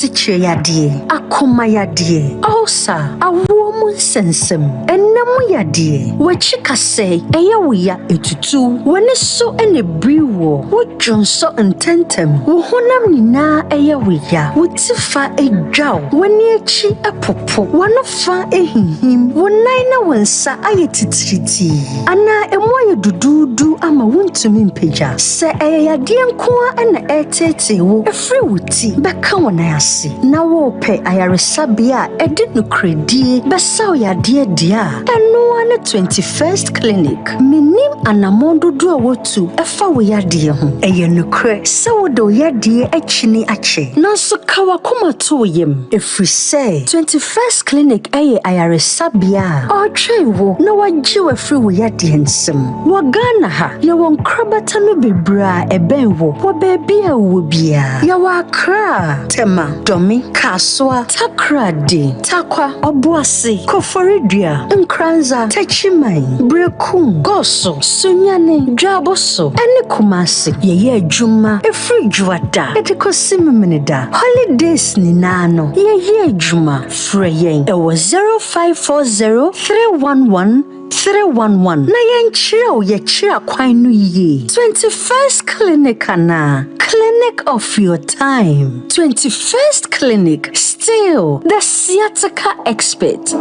Asikyire yadeɛ, akoma yadeɛ, ulcer, awoɔ mu nsɛnsɛm, ɛna mu yadeɛ, w'akyi kasɛe, ɛyɛ wo ya, ɛtutu, w'ani so na ɛbiri woɔ, wo dwonsɔ ntɛntɛm, wo honam nyinaa ɛyɛ wo ya, wo ti fa dwa wo, w'ani akyi popo, w'ano fa hinhim, wo nan ne wo nsa ayɛ titiritii, anaa emu ayɛ duduudu ama wontumi mpagya. Sɛ ɛyɛ yadeɛ nko ara na ɛreteetee wo firi wo ti bɛka wo nan ase, na worepɛ ayaresabea a ɛde nokorɛdie bɛsa wo yadeɛ deɛ a, ɛno ara ne 21st Clinic. Mennim anammɔn dodoɔ a woatu fa wo yadeɛ ho. Ɛyɛ nokorɛ sɛ wode wo yadeɛ akyini akyɛ, nanso ka w'akoma to wo yam, ɛfiri sɛ 21st Clinic yɛ ayaresabea a ɔretwɛn wo na wagye wo afiri wo yadeɛ nsam. Wɔ Ghana ha, yɛwɔ nkorabata no bebree a ɛbɛn wo wɔ baabi a wowɔ biara. Yɛwɔ Accra, Tema, Dome, Kasoa, Takoradi, Tarkwa, Obuasi, Koforidua, Nkoranza, Techiman, Berekum, Goso, Sunyani, Dwaboso, ne Kumasi. Yɛyɛ adwuma firi Dwoada de kɔsi Memeneda. Holidays nyinaa no, yɛyɛ adwuma. Frɛ yɛn wɔ 0540 311 311 na yɛnkyerɛ wo yɛkyerɛ kwan no yie. 21st Clinic anaa Clinic of your time. 21st Clinic, still the sciatica expert.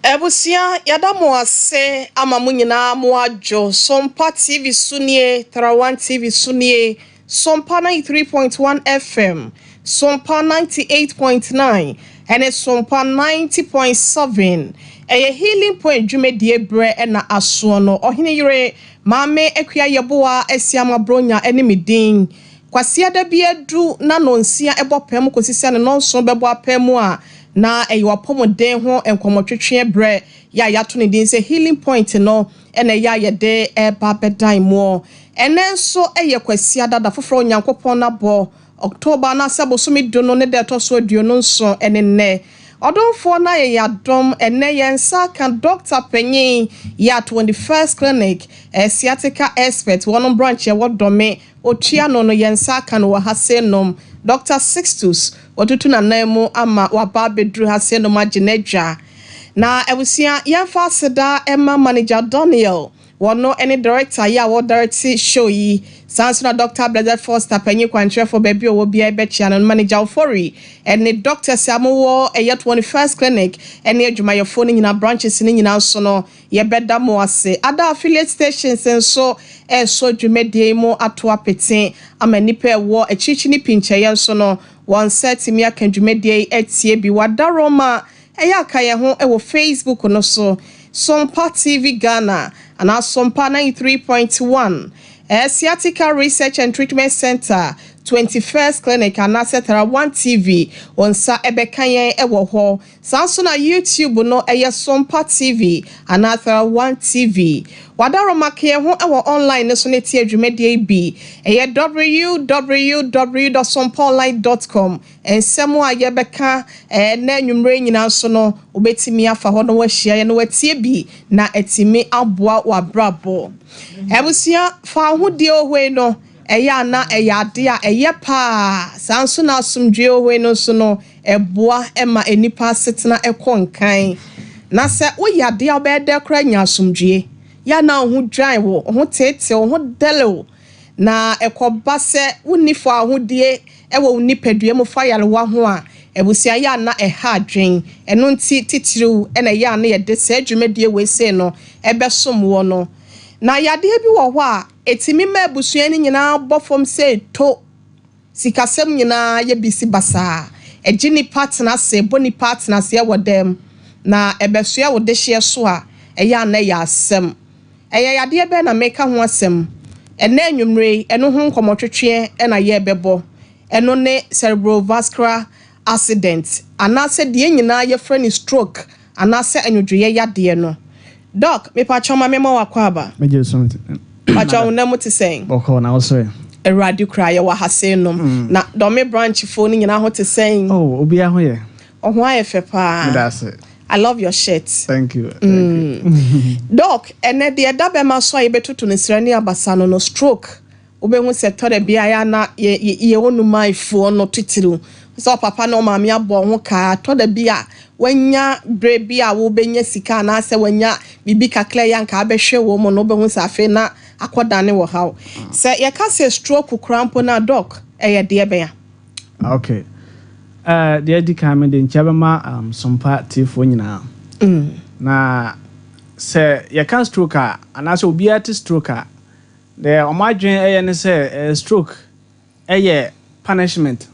Abusua, yɛda mo ase ama mo nyinaa mo adwo. Sompa TV so nie, Tarawan TV so nie, Sompa 93.1 FM, Sompa 98.9 ɛne Sompa 90.7. Ɛyɛ Healing Point dwumadie berɛ na asoɔ no. Ɔhene yere, Maame Akua Yeboah Asiamah Bronya ne me din. Kwasiada bi adu na nɔnsia bɔ pɛ mu kɔsi sɛ ne nɔnson bɛbɔ apɛ mu a, na ɛyɛ w'apɔmuden ho nkɔmmɔtwetweɛ berɛ yɛ a yɛato ne din sɛ Healing Point no na ɛyɛ a yɛde reba abɛdan moɔ. Ɛnnɛ nso yɛ Kwasiada, da foforɔ a Onyankopɔn abɔ, October anaasɛ bosome du no ne da ɛtɔ so 27 ne nnɛ. Ɔdomfoɔ no ayɛ yɛn adom, ɛnnɛ yɛn nsa aka Dɔkta panyin yɛ a 21st Clinic, Sciatica Expert, wɔnom branch ɛwɔ Dome, Otua no no, yɛn nsa aka no wɔ ha seinom. Dɔkta Sixtus, watutu n'anan mu ama waba abɛduru ha seinom agye n'adwa. Na abusua, yɛmfa aseda mma Manager Daniel, wɔno ne director yi a ɔdirecte show yi. Saa nso na Dɔkta Blessed Foster, panyin kwankyerɛfoɔ, baabi a ɔwɔ biara yɛbɛkyea no, Manager Ofori, ne doctors a mowɔ ɛyɛ 21st Clinic ne adwumayɛfoɔ no nyinaa, branches no nyinaa nso no, Yɛbɛda mo ase. Ada affiliate stations nso resɔ dwumadie yi mu ato apete ama nnipa a ɛwɔ akyirikyiri ne pinkyɛeɛ nso no, wɔn nsa atumi aka dwumadie yi atie bi. Wɔadaroma ɛyɛ aka yɛn ho wɔ Facebook no so, Sompa TV Ghana anaa Sompa 93.1, Sciatica Research and Treatment Centre, 21st Clinic anaasɛ Tara One TV, wo nsa bɛka yɛn wɔ hɔ. Saa nso na YouTube no ɛyɛ Sompa TV anaa Thera One TV. W'adaworoma ka yɛn ho wɔ online no so na tie dwumadie yi bi. Ɛyɛ www dot sompaonline dot com. Nsɛm a yɛbɛka ɛnnɛ anwummerɛ yi nyinaa nso no, wobɛtumi afa hɔ na woahyia yɛn na woatie bi na atumi aboa w'abrabɔ. Abusua, fa wo ho die ohoe no, ɛyɛ a na ɛyɛ adeɛ a ɛyɛ paa. Saa nso na asomdwoeɛ ohoe no nso no, Ɛboa ma nnipa asetena kɔ nkan. Na sɛ woyɛ adeɛ a wobɛyɛ dɛ koraa anya asomdwoeɛ. Yɛ a na wo ho dwan wo, wo ho teetee wo, wo ho dɛle wo, na ɛkɔba sɛ wonni fawohodie wɔ wo nipadua mu fa yarewa ho a, abusua yɛ a na ɛha adwene. Ɛno nti titiriw na ɛyɛ a na yɛde saa dwumadie wei sei no bɛsom woɔ no. Na yadeɛ bi wɔ hɔ a, ɛtumi ma abusua no nyinaa bɔ fam sɛ to. Sikasɛm nyinaa yɛ bisi basaa. Ɛgye nnipa tena ase, ɛbɔ nnipa atenaseɛ wɔ dɛm, na ɛbɛsoɛ wo dehyeɛ so a, ɛyɛ a na ɛyɛ asɛm. Ɛyɛ yadeɛ bɛn na mereka ho asɛm ɛnnɛ anwummerɛ yi? Ɛno ho nkɔmmɔtwetweɛ na yɛrebɛbɔ. Ɛno ne cerebrovascular accident anaasɛ deɛ yɛn nyinaa yɛfrɛ no stroke anaasɛ anwodwoeɛ yadeɛ no. Doc, mepakyɛw ma mema wo akwaaba. Megye so Pakyɛw wo nna mu te sɛn? Bɔkɔɔ na wo so ɛ? Awurade kura yɛwɔ ha sei nom. Na Dɔme branch foɔ no nyinaa ho te sɛn? Oh, obiara ho yɛ. Ɔho ayɛ fɛ paa. Meda ase. I love your shirt. Thank you. Thank you. Doc, ɛnɛ deɛ ɛda bɛma so a yɛbɛtutu ne srɛ ne abasa no, stroke. Wobɛhu sɛ tɔrɛ bi a yɛ ana yɛwɔ numanfoɔ no titiriw sɛ ɔpapa ne ɔmaame abɔ ho kaa, tɔrɛ bi a wanya berɛ bi a wobɛnya sika anaasɛ wanya biribi kakra yɛ anka abɛhwɛ wɔ mu no, wobɛhu sɛ afei na akɔdane wɔ haw. Sɛ yɛka sɛ stroke koraa mpo no a, Doc, ɛyɛ deɛ bɛn a? Okay. Deɛ adi kan, mede nkyia bɛma Sompa tiefoɔ nyinaa. Na sɛ yɛka stroke a, anaasɛ obiara te stroke a, deɛ ɔmo adwene ɛyɛ ne sɛ stroke ɛyɛ punishment.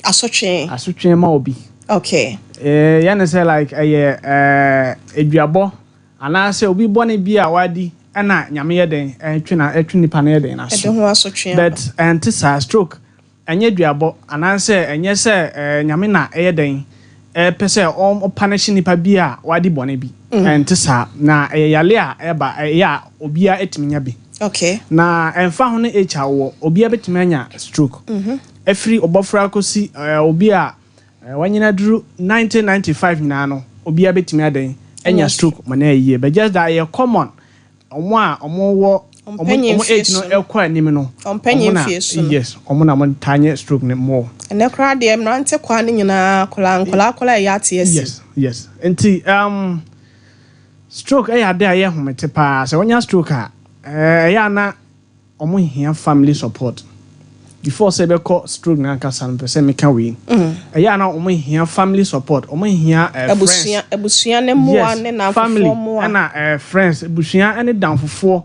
Asotwe. Asotwe ma obi. Yɛne sɛ like ɛyɛ eduabɔ anaasɛ obi bɔne bi a wadi ɛna Nyame yɛ den ɛtwe na ɛtwe nipa no yɛ den n'aso. Ɛde ho asotwe. But ɛnte saa. Stroke ɛnyɛ duabɔ anaasɛ ɛnyɛ sɛ Nyame na ɛyɛ den ɛpɛ sɛ ɔpunish nipa bi a wadi bɔne bi. Ɛnte saa. Na ɛyɛ yale a ɛba ɛyɛ a obiara ɛtumi nya bi. Na ɛmfa ho ne age a wɔ, obiara bɛtumi anya stroke. Ɛfiri ɔbɔfra kɔsi obi a wanyina duru 1995 nyinaa no, obiara bɛtumi adan anya stroke ma na ɛyie. But just that ɛyɛ common ɔmo a ɔmo wɔ ɔmo age no ɛkɔ anim no. Ɔmpanyin fie so no. Yes, ɔmo na ɔmo taa nye stroke ne more. Ɛnɛ koraa deɛ, mmerante kwa ne nyinaa, nkɔlaa nkɔlaa akɔlaa ɛyɛ ate asi. Yes, nti stroke ɛyɛ ade a ɛyɛ homete paa. Sɛ wɔnya stroke a, ɛyɛ ana ɔmo hia family support. Before sɛ ɛbɛkɔ stroke n'ankasa no, pɛ sɛ meka wei, ɛyɛ ana ɔmo hia family support, ɔmo hia friends. Abusua ne mmoa ne family namfofoɔ mmoa. Ɛna friends, abusua ɛne damfofoɔ,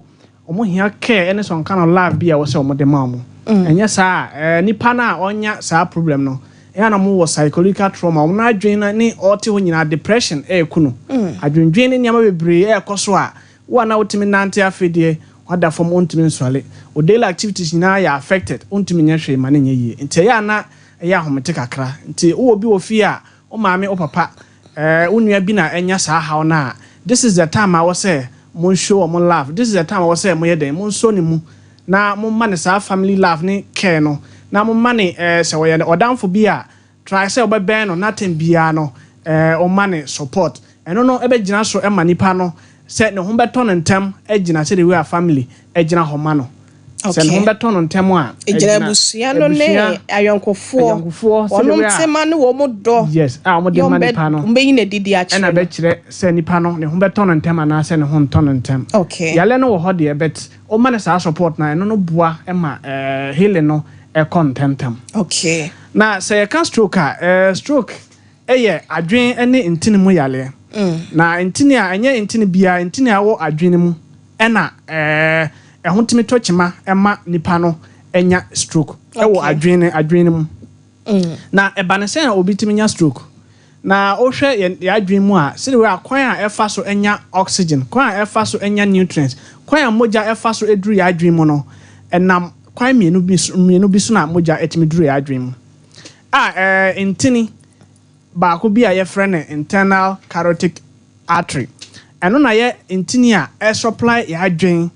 ɔmo hia care ɛne some kind of love bi a wɔsɛ ɔmo de ma ɔmo. Ɛnyɛ saa, nipa no a ɔnya saa problem no, ɛyɛ na ɔmo wɔ psychological trauma. Ɔmo n'adwene na ne ɔte hɔ nyinaa depression ɛɛku no, adwendwen ne nneɛma bebree ɛɛkɔ so a wo a na wotumi nante, afei deɛ wada fam, ɔntumi nsɔre. O daily activities nyinaa yɛ affected, ɔntumi nyɛ hwee ma ne nyɛ yie. Nti ɛyɛ ana ɛyɛ ahomete kakra. Nti wowɔ bi wɔ fie a, wo maame, wo papa, wo nua bi na ɛnya saa haw no a, this is the time a wɔ sɛ mo show ɔmo love. This is the time a wɔ sɛ mo yɛ dɛn, mo nso ne mu na mo ma ne saa family love ne care no, na mo ma ne sɛ ɔyɛ ɔdanfo bi a, try sɛ ɔbɛbɛn no nothing biara no, ɔma ne support. Ɛno no ɛbɛgyina so ɛma nipa no sɛ ne ho bɛtɔ no ntɛm. Ɛgyina sɛ the way a family ɛgyina hɔ ma no, sɛ ne ho bɛtɔ no ntɛm a. Ɛgyina abusua no ne ayɔnkofoɔ. Ayɔnkofoɔ. Wɔnom tema ne wɔn dɔ. Yes, a wɔn de ma nipa no. Wɔn bɛyi n'adidi akyerɛ. Ɛna bɛkyerɛ sɛ nipa no ne ho bɛtɔ no ntɛm anaasɛ ne ho ntɔ no ntɛm. Yale no wɔ hɔ deɛ, but ɔma ne saa support na ɛno no boa ɛma healing no ɛkɔ ntɛmntɛm. Na sɛ yɛka stroke a, stroke ɛyɛ adwene ne ntini mu yaleɛ. Na ntini a ɛnyɛ ntini biara, ntini a ɛwɔ adwene mu ɛna ɛho tumi tɔ kyima ɛma nipa no ɛnya stroke ɛwɔ adwene mu. Na ɛba ne sɛn a obi tumi nya stroke? Na wohwɛ yɛn adwene mu a, sɛdeɛ wei a kwan a ɛfa so nya oxygen, kwan a ɛfa so nya nutrients, kwan a mogya ɛfa so duru yɛn adwene mu no, ɛnam kwan mmienu bi so na mogya ɛtumi duru yɛn adwene mu a ntini baako bi a yɛfrɛ no internal carotid artery, ɛno na yɛ ntini a ɛsupply yɛn adwene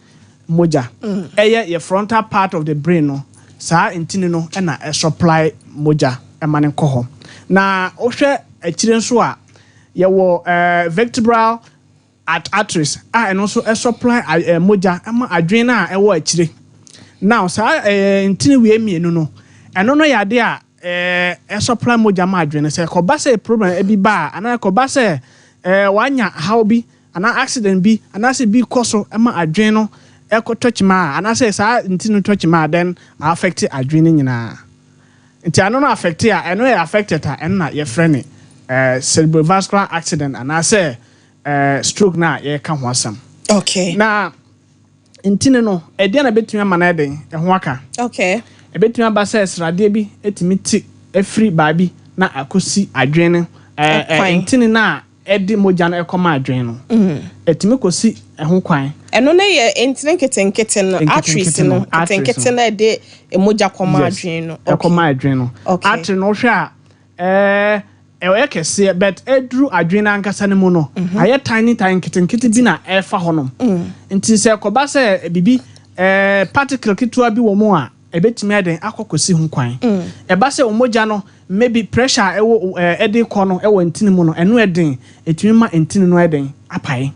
mogya. Ɛyɛ yɛ frontal part of the brain no. Saa ntini no ɛna ɛsupply mogya ɛma ne kɔ hɔ. Na wohwɛ akyire nso a, yɛwɔ vertebral arteries a ɛno nso ɛsupply mogya ɛma adwene no a ɛwɔ akyire. Now saa ntini wie mmienu no, ɛno no yɛ ade a ɛsupply mogya ma adwene. Sɛ ɛkɔba sɛ problem bi ba a, anaa ɛkɔba sɛ wanya haw bi anaa accident bi anaasɛ bi kɔ so ɛma adwene no ɛkɔtɔ kyima a, anaasɛ saa ntini no tɔ kyima a, then affect adwene no nyinaa. Nti ano no affect a, ɛno yɛ affected a, ɛno na yɛfrɛ ne cerebrovascular accident anaasɛ stroke na yɛka ho asɛm. Na ntini no, ɛdeɛ na ɛbɛtumi ama no ɛden ɛho aka? Ɛbɛtumi aba sɛ sradeɛ bi ɛtumi te afiri baabi na akɔsi adwene no Ɛkwan. Ntini no a ɛde mogya no ɛkɔma adwene no, ɛtumi kɔsi ɛho kwan. Ɛno ne yɛ ntini nketenkete no, arteries Nketenkete no. no, arteries. Nketenkete no a ɛde mogya kɔma adwene no. Ɛkɔma adwene no. Artery no, wohwɛ a, ɛyɛ kɛseɛ, but ɛduru adwene no ankasa no mu no, ayɛ tiny tiny, nketenkete bi na ɛfa hɔ nom. Nti sɛ ɛkɔba sɛ biribi particle ketewa bi wɔ mu a, ɛbɛtumi ayɛ den akɔ kɔsi ho kwan. Ɛba sɛ mogya no maybe pressure a ɛwɔ ɛde kɔ no ɛwɔ ntini mu no, ɛno ɛden, ɛtumi ma ntini no ɛden apae.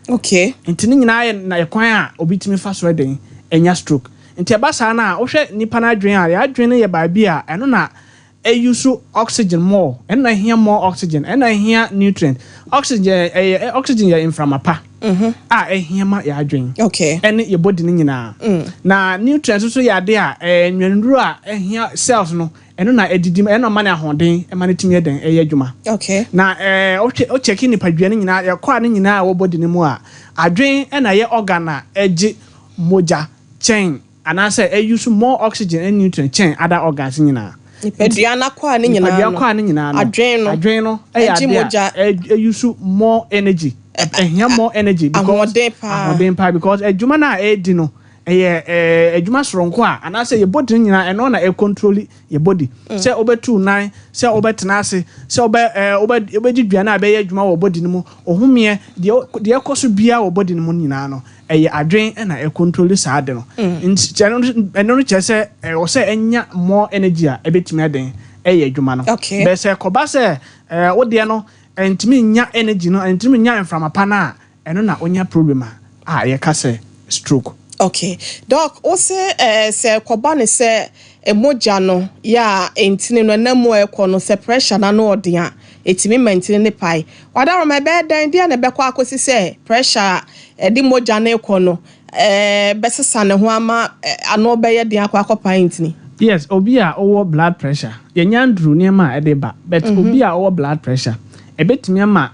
Nti ne nyinaa yɛ na kwan a obi tumi fa so ɛden ɛnya stroke. Nti ɛba saa no a, wohwɛ nipa no adwene a, yɛ adwene no yɛ baabi a ɛno na ɛyi so oxygen more, ɛno na ɛhia more oxygen, ɛno na ɛhia nutrient. Oxygen ɛyɛ, oxygen yɛ mframa pa a ɛhia ma yɛ adwene ɛne yɛ body no nyinaa. Na nutrient nso yɛ ade a ɛɛ nnuanuduro a ɛhia cells no, ɛno na ɛdidi mu, ɛno na ma ne ahoɔden ɛma ne tumi yɛ den ɛyɛ adwuma. Na wohwɛ, wokyɛke nipadua no nyinaa, yɛkɔ a ne nyinaa a ɛwɔ body no mu a, adwene ɛna ɛyɛ organ a ɛgye mogya kyɛn anaasɛ ɛuse more oxygen and nutrient kyɛn other organs nyinaa. Nipadua no akɔ a ne nyinaa Nipadua kɔ a ne nyinaa no, adwene no adwene no ɛyɛ ɛgye ade mogya. a ɛuse more energy, ɛhia more energy because Ahoɔden paa. Ahoɔden paa, because adwuma no a ɛredi no ɛyɛ adwuma soronko a anaasɛ yɛ body no nyinaa, ɛno na ɛcontrol yɛ body, sɛ wobɛtu nan, sɛ wobɛtena ase, sɛ wobɛ ɛɛ wobɛ wobɛdi duane a ɛbɛyɛ adwuma wɔ body no mu, ɔhomeɛ deɛ ɛkɔ so biara wɔ body no mu nyinaa no, ɛyɛ adwene ɛna ɛcontrol saa ade no. Nti ɛno no kyerɛ sɛ ɛwɔ sɛ ɛnya more energy a ɛbɛtumi aden ɛyɛ adwuma no. Bɛɛ sɛ kɔba sɛ wodeɛ no ɛntumi nya energy no, ɛntumi nya mframa pa no a, ɛno na onya problem a yɛka sɛ stroke. Okay, Doc, wo se sɛ kɔba ne sɛ mogya no yɛ a ntini no ɛnam mu a ɛkɔ no, sɛ pressure na no ɔden a, ɛtumi ma ntini ne pae. Wadaroma, ɛbɛyɛ dɛn deɛ na ɛbɛkɔ akɔsi sɛ pressure a ɛde mogya no kɔ no bɛsesa ne ho ama ano bɛyɛ den akɔ akɔpae ntini? Yes, obi a ɔwɔ blood pressure, yɛnya nduru nneɛma a ɛde ba, but obi a ɔwɔ blood pressure, ɛbɛtumi ama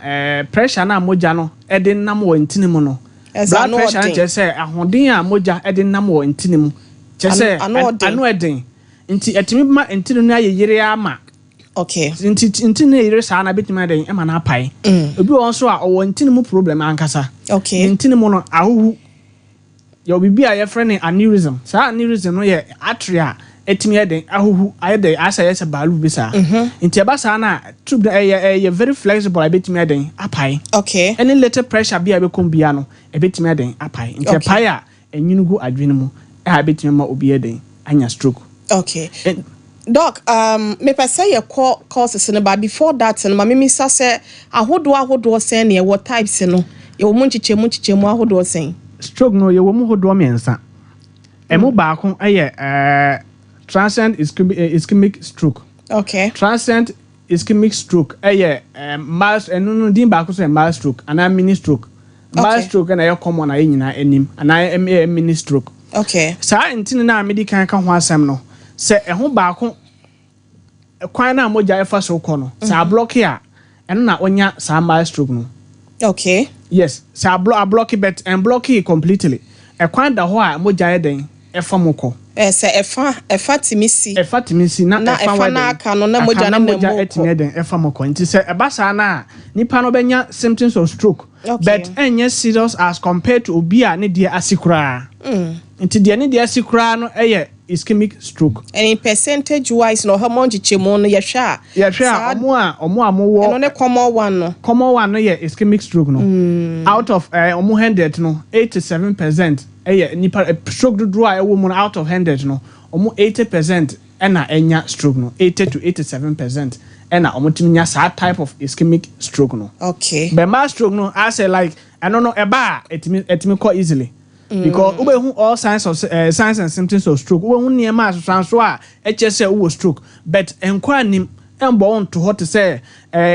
pressure no a mogya no ɛde nam wɔ ntini mu no. Ɛsɛ Blood ano pressure no ɔden. kyerɛ sɛ ahoɔden a mogya ɛde nam wɔ ntini mu kyerɛ sɛ Ano ɔden. Ano ɛden, nti ɛtumi ma ntini no ayɛ yere ama. Nti ntini no yere saa na ɛbɛtumi ayɛ den ɛma no apae. Obi wɔ hɔ nso a ɔwɔ ntini mu problem ankasa. Ne ntini mu no ahohu, yɛwɔ biribi a yɛfrɛ no aneurysm. Saa aneurysm no yɛ artery a ɛtumi yɛ den ahohu, ayɛ den asɛ yɛ sɛ baalu bi saa. Nti ɛba saa na tube no ɛyɛ very flexible a ɛbɛtumi ayɛ den apae. Ɛne little pressure bi a ɛbɛkɔm bia no, ɛbɛtumi ayɛ den apae. Nti ɛpae a, ɛnwini gu adwene mu a ɛbɛtumi ma obi yɛ den anya stroke. Okay. Doc, mepɛ sɛ yɛkɔ causes no, but before that no, ma memisa sɛ ahodoɔ ahodoɔ sɛn ne ɛwɔ? Types no, yɛwɔ mu nkyekyɛmu ahodoɔ sɛn? Stroke no, yɛwɔ mu hodoɔ mmiɛnsa. Ɛmu baako yɛ transient ischemic stroke. Transient ischemic stroke ɛyɛ mild. Ɛno no din baako so yɛ mild stroke anaa mini stroke. Mild stroke ɛna ɛyɛ common a yɛn nyinaa anim anaa ɛyɛ mini stroke. Saa ntini no a medi kan ka ho asɛm no, sɛ ɛho baako kwan no a mogya ɛfa so kɔ no sɛ ablock a, ɛno na onya saa mild stroke no. Yes, sɛ ablock but ɛnblock completely, ɛkwan da hɔ a mogya yɛ den ɛfa mu kɔ. Sɛ ɛfa tumi si. Ɛfa tumi si na Na ɛfa ɛfa wɔ na den aka no, na aka mogya na no nam mogya mu kɔ. ɛtumi yɛ den ɛfa mu kɔ. Nti sɛ ɛba saa na a, nipa no bɛnya symptoms of stroke but ɛnyɛ serious as compared to obi a ne deɛ asi koraa. Nti deɛ ne deɛ asi koraa no ɛyɛ ischemic stroke. And in percentage wise na ɔha mu nkyekyɛmu no, yɛhwɛ a, Yɛhwɛ a, ɔmo a mowɔ ɛno ne common one no. Common one no yɛ ischemic stroke no. Out of ɔmo 100 no, 87% ɛyɛ nipa stroke dodoɔ a ɛwɔ mu no, out of 100 no, ɔmo 80% ɛna ɛnya stroke no, 80 to 87% ɛna ɔmo tumi nya saa type of ischemic stroke no. But mild stroke no asɛ like ɛno no ɛba a, ɛtumi kɔ easily because wobɛhu all signs and symptoms of stroke. Wobɛhu nneɛma asosanso a ɛkyerɛ sɛ wowɔ stroke, but nkɔ anim ɛmbɔ wo nto hɔ te sɛ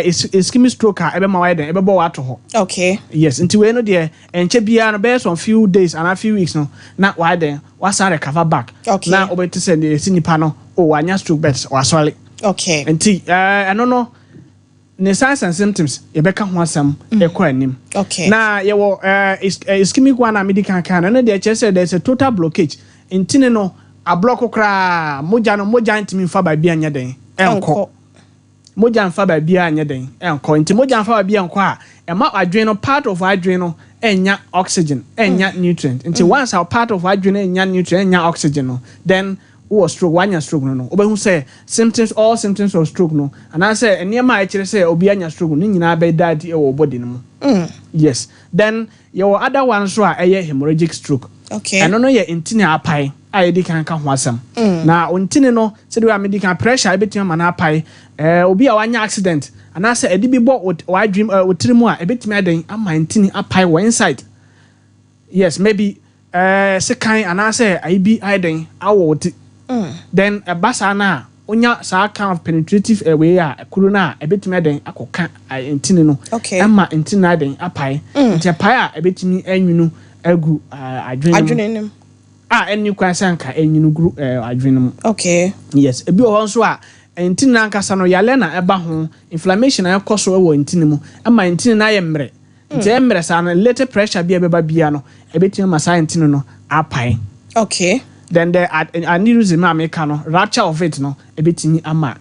ischemic stroke a ɛbɛma wayɛ den ɛbɛbɔ wo ato hɔ. Yes, nti wei no deɛ, ɛnkyɛ biara no, bɛyɛ some few days anaa few weeks no na wayɛ den wasan recover back. Na wobɛte sɛ deɛ ɛsi nipa no, oh, wanya stroke but wasɔre. Nti ɛno no ne signs and symptoms, yɛbɛka ho asɛm ɛkɔ anim. Na yɛwɔ ischemic one a medi kan kan no. Ɛno deɛ kyerɛ sɛ there is a total blockage. Ntini no ablock koraa, mogya no, mogya ntumi nfa baabi a nyɛ den ɛnkɔ. Ɛnkɔ. Mogya nfa baabi a nyɛ den ɛnkɔ. Nti mogya nfa baabi a nkɔ a, ɛma adwene no, part of adwene no ɛnya oxygen, ɛnya nutrient. Nti once a part of adwene no ɛnya nutrient, ɛnya oxygen no, then wowɔ stroke, wanya stroke no, wobɛhu sɛ symptoms, all symptoms of stroke no anaasɛ nneɛma a ɛkyerɛ sɛ obi anya stroke no ne nyinaa bɛda adi ɛwɔ body no mu. Yes, then yɛwɔ other one nso a ɛyɛ hemorrhagic stroke. Ɛno no yɛ ntini a apae. a yɛdi kan ka ho asɛm. Na ntini no, sɛdeɛ a medi kan, pressure ebɛtumi ama no apae. Obi a wanya accident anaasɛ ɛde bi bɔ w'adwene wo tiri mu a, ebɛtumi adan ama ntini apae wɔ inside. Yes, maybe sekan anaasɛ ayi bi ayɛ den awɔ wo ti. Then ɛba saa na onya saa kind of penetrative wei a kuro no a, ɛbɛtumi adan akɔka ntini no ɛma ntini no adan apae. Nti ɛpae a, ɛbɛtumi anwunu agu adwene no mu. Adwene no mu. A ɛnni kwan sɛ anka ɛnwunu gu adwene no mu. Yes, ebi wɔ hɔ nso a, ntini no ankasa no, yale na ɛba ho, inflammation a ɛkɔ so wɔ ntini mu ɛma ntini no ayɛ mmerɛ. Nti ɛyɛ mmerɛ saa no, little pressure bi a ɛbɛba bia no, ɛbɛtumi ama saa ntini no apae. Then the aneurysm a meka no, rupture of it no, ɛbɛtumi ama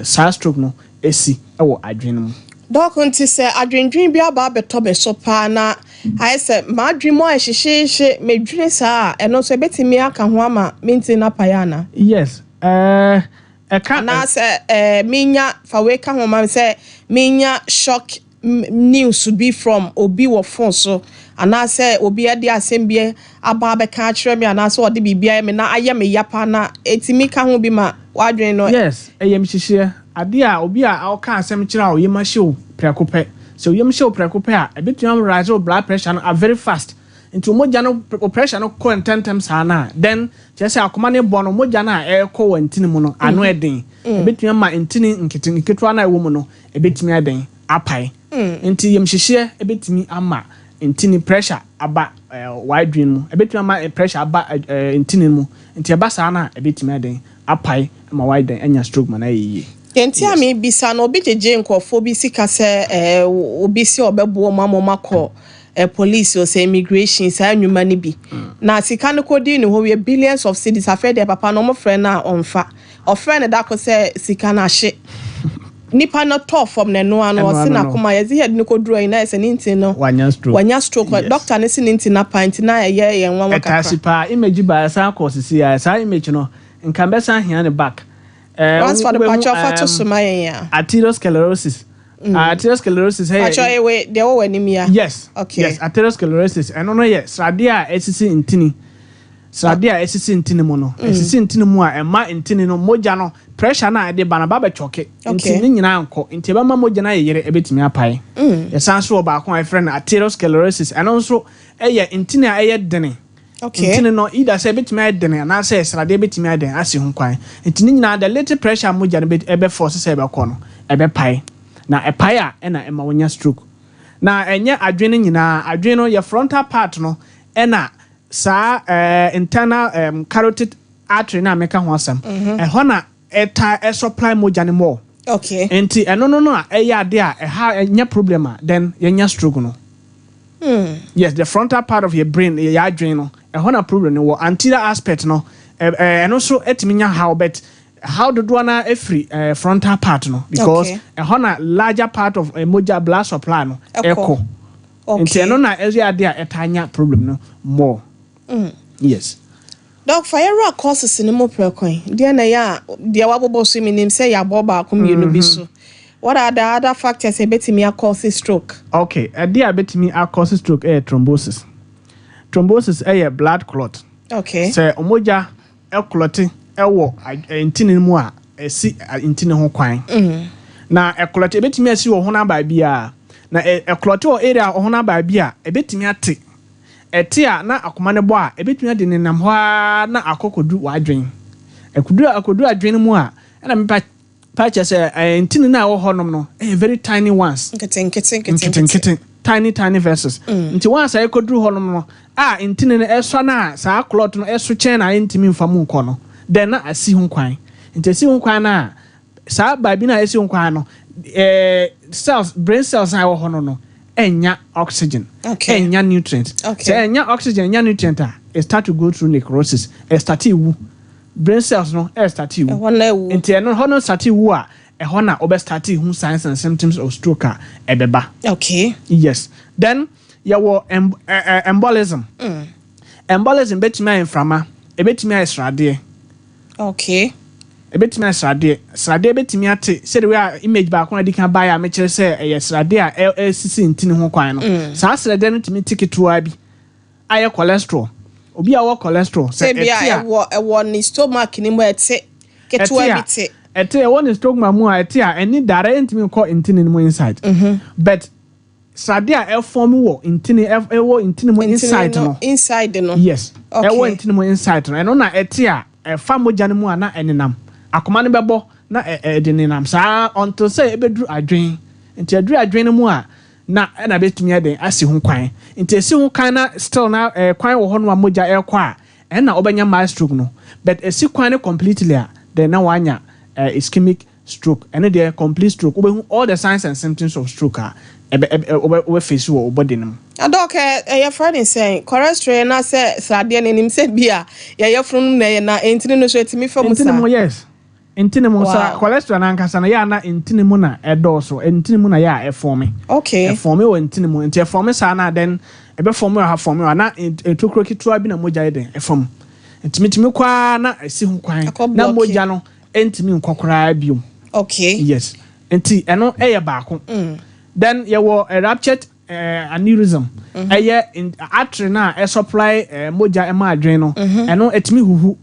saa stroke no esi ɛwɔ adwene no mu. Doc, nti sɛ adwendwen bi aba abɛtɔ me so paa na ayɛ sɛ m'adwen mu ayɛ hyehyeehye, medwene saa a, ɛno nso ɛbɛtumi aka ho ama me ntini no apae ana? Yes, ɛka. Anaasɛ menya fa wei ka ho ma me sɛ menya shock news bi from obi wɔ phone so, anaasɛ obi de asɛm bi aba abɛka akyerɛ me, anaasɛ ɔde biribi ayɛ me na ayɛ me ya paa na ɛtumi ka ho bi ma w'adwene no? Yes, ɛyɛ mhyehyeɛ adeɛ a obi a ɔka asɛm kyerɛ a, oyam ahyɛ wo prɛko pɛ. Sɛ oyam hyɛ wo prɛko pɛ a, ɛbɛtumi am rise wo blood pressure no a very fast. Nti wo mogya no, wo pressure no kɔ ntɛmntɛm saa no a, then kyerɛ sɛ akoma no bɔ no, mogya no a ɛrekɔ wɔ ntini mu no ano ɛden. Ɛbɛtumi ama ntini nkete nketewa no a ɛwɔ mu no, ɛbɛtumi ayɛ apae. Nti yamhyehyeɛ ɛbɛtumi ama ntini pressure aba w'adwene mu, ɛbɛtumi ama pressure aba ntini mu. Nti ɛba saa no a, ɛbɛtumi ayɛ apae ama wayɛ den anya stroke ma no ayɛ yie. Nti a mebisa no, obi gyegye nkurɔfoɔ bi sika sɛ obi si ɔbɛboa ɔmo ama ɔmo akɔ police o, sɛ immigration, saa nnwuma no bi na sika no kɔdii ne hɔ wie, billions of cedis. Afei deɛ, papa no, ɔmo frɛ no a ɔmfa. Ɔfrɛ no dako sɛ sika no ahye, nipa no tɔɔ fam na ɛnoa no. Ɛnoa ɔsi no no. N'akoma yɛdze yɛde no kɔduru ayi na yɛ sɛ ne nti no wanya stroke. Wanya stroke. Doctor ne si ne nti na pa nti na ɛyɛ yɛn nwanwa ɛtaase kakra. Paa, image ba ɛsan kɔ sisi a, saa image no nka bɛsan hia ne back. Ransford, wobɛhu, patro, fa to so ma yɛn a. Arteriosclerosis. Arteriosclerosis ɛyɛ Patro, ewe deɛ wɔwɔ anim ya. Yes. Okay. Yes, arteriosclerosis, ɛno no yɛ sradeɛ a ɛsisi ntini. Sradeɛ a ɛsisi ntini mu no, ɛsisi ntini mu a, ɛma ntini no mogya no pressure no a ɛde ba no ba bɛtwɔke. Nti ne nyinaa nkɔ. Nti ɛbɛma mogya no ayɛ yere, ɛbɛtumi apae. Yɛsan so wɔ baako a yɛfrɛ no arteriosclerosis. Ɛno nso ɛyɛ ntini a ɛyɛ dene. Ntini no, either sɛ ɛbɛtumi ayɛ dene anaasɛ sradeɛ bɛtumi ayɛ den asi ho kwan. Nti ne nyinaa, the little pressure a mogya no ɛbɛ force sɛ ɛbɛkɔ no, ɛbɛpae. Na ɛpae a, ɛna ɛma wonya stroke. Na ɛnyɛ adwene no nyinaa. Adwene no yɛ frontal part no, ɛna saa internal carotid artery na meka ho asɛm. Ɛhɔ na ɛta ɛsupply mogya no more. Nti ɛno no a ɛyɛ ade a ɛha ɛnyɛ problem a, then yɛnya stroke no. Yes, the frontal part of your brain, yɛ adwene no, ɛhɔ na problem no wɔ. Anterior aspect no, ɛno nso ɛtumi nya how, but how dodoɔ na ɛfiri frontal part no because ɛhɔ na larger part of mogya blood supply no ɛkɔ. Ɛkɔ. Nti ɛno na ɛyɛ ade a ɛtaa nya problem no more. Yes. Doc, fa yɛwura causes no mu prɛko. Deɛ na ɛyɛ a deɛ wabobɔ so, menim sɛ yɛabɔ baako mmienu bi so. What are the other factors ɛbɛtumi akɔse stroke? Okay, ɛdeɛ a ɛbɛtumi akɔse stroke ɛyɛ thrombosis. Thrombosis ɛyɛ blood clot. Sɛ mogya ɛclot ɛwɔ ntini no mu a, ɛsi ntini ho kwan. Na ɛclot, ɛbɛtumi asi wɔ honam baabi a, na ɛclot wɔ area a honam baabi a, ɛbɛtumi ate. Ɛte a, na akoma no bɔ a, ɛbɛtumi ade nenam hɔ ara na akɔkɔdu w'adwen. Ɛkɔdu adwen no mu a, ɛna mepa pa kyerɛ sɛ ntini no a ɛwɔ hɔnom no ɛyɛ very tiny ones. Nketenkete nketenkete. Nketenkete, tiny tiny vessels. Nti once a ɛkɔduru hɔnom no a, ntini no ɛsɔ no a, saa clot no ɛso kyɛn na ɛntumi mfa mu nkɔ no, then na asi ho kwan. Nti asi ho kwan no a, saa baabi no a asi ho kwan no, cells, brain cells a ɛwɔ hɔ no ɛnya oxygen, ɛnya nutrient. Sɛ ɛnya oxygen, ɛnya nutrient a, it start to go through necrosis. Ɛstart wu, brain cells no ɛstart wu. Ɛhɔ na ɛwu. Nti ɛno hɔ no start wu a, ɛhɔ na ɔbɛ start hu signs and symptoms of stroke a ɛbɛba. Yes, then yɛwɔ embolism. Embolism bɛtumi ayɛ mframa, ɛbɛtumi ayɛ sradeɛ. Ɛbɛtumi ayɛ sradeɛ. Sradeɛ bɛtumi ate sɛde wei a image baako a ɛdi kan baeɛ a mekyerɛ sɛ ɛyɛ sradeɛ a ɛsisi ntini ho kwan no. Saa sradeɛ no tumi te ketewa bi ayɛ cholesterol. Obi a ɔwɔ cholesterol, sɛ Sɛ bi a ɛte a. ɛwɔ ɛwɔ ne stomach ne mu, ɛte ketewa ɛte bi a te. Ɛte ɛwɔ ne stomach mu a, ɛte a, ɛni dare ntumi nkɔ ntini no mu inside. But srade a ɛform wɔ ntini, ɛwɔ ntini mu inside no. Inside no. Yes. Ɛwɔ ntini mu inside no, ɛno na ɛte a, ɛfa mogya no mu a, na ɛnenam akoma no bɛbɔ na ɛde nenam saa until sɛ ɛbɛduru adwen. Nti ɛduru adwen no mu a, na ɛna bɛtumi ɛden asi ho kwan. Nti esi ho kwan na still na kwan wɔ hɔ no a mogya ɛrekɔ a, ɛna ɔbɛnya mild stroke no. But esi kwan no completely a, then na wanya ischemic stroke. Ɛno deɛ, complete stroke, wobɛhu all the signs and symptoms of stroke a ɛbɛ ɛbɛ wobɛ wobɛ face wɔ wo body no mu. Na Doc, ɛyɛ frɛ ne sɛn, cholesterol na sɛ sradeɛ no anim sɛ bi a yɛyɛ funu no na ɛyɛ na ntini no so ɛtumi fa mu Ntini saa? Mu, yes, ntini mu sa. Cholesterol n'ankasa no, yɛ a na ntini mu na ɛdɔɔso, ntini mu na yɛ a ɛform. Ɛform wɔ ntini mu. Nti ɛform saa na then ɛbɛform wɔ ha, form wɔ ha, na ntokuro ketewa bi na mogya yɛ den ɛfam. Ntumi tumi kɔ ara na ɛsi ho kwan Akɔ na block. Mogya no ntumi nkɔ koraa biom. Yes, nti ɛno ɛyɛ baako. Then yɛwɔ ruptured aneurysm. Ɛyɛ artery na ɛsupply mogya ɛma adwene no. Ɛno ɛtumi huhu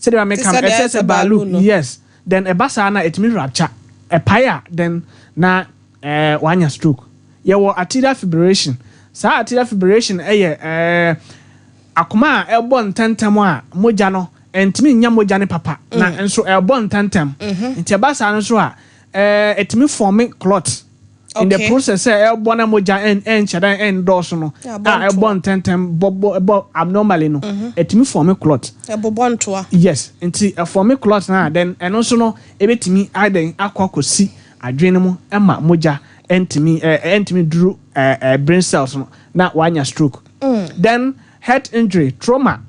sɛdeɛ ma meka no, Te sɛ deɛ ɛsɛ ɛsɛ sɛ balloon. Balloon no. Yes, then ɛba saa na ɛtumi rupture, ɛpae a, then na wanya stroke. Yɛwɔ arterial fibrillation. Saa arterial fibrillation ɛyɛ akoma a ɛbɔ ntɛntɛm a mogya no ɛntumi nya mogya ne papa na nso ɛbɔ ntɛntɛm. Nti ɛba saa no nso a, ɛtumi form clot in the process sɛ ɛbɔ na mogya ɛnkyɛ dɛ ɛndɔɔso no Ɛbɔ a ntoa. Ɛbɔ ntɛntɛm, bɔ bɔ ɛbɔ abnormally no, ɛtumi form clot. Ɛbobɔ ntoa. Yes, nti ɛform clot na then ɛno nso no ɛbɛtumi adan akɔ akɔsi adwene no mu ɛma mogya ɛntumi duru ɛɛ ɛɛ brain cells no na wanya stroke. Then head injury, trauma.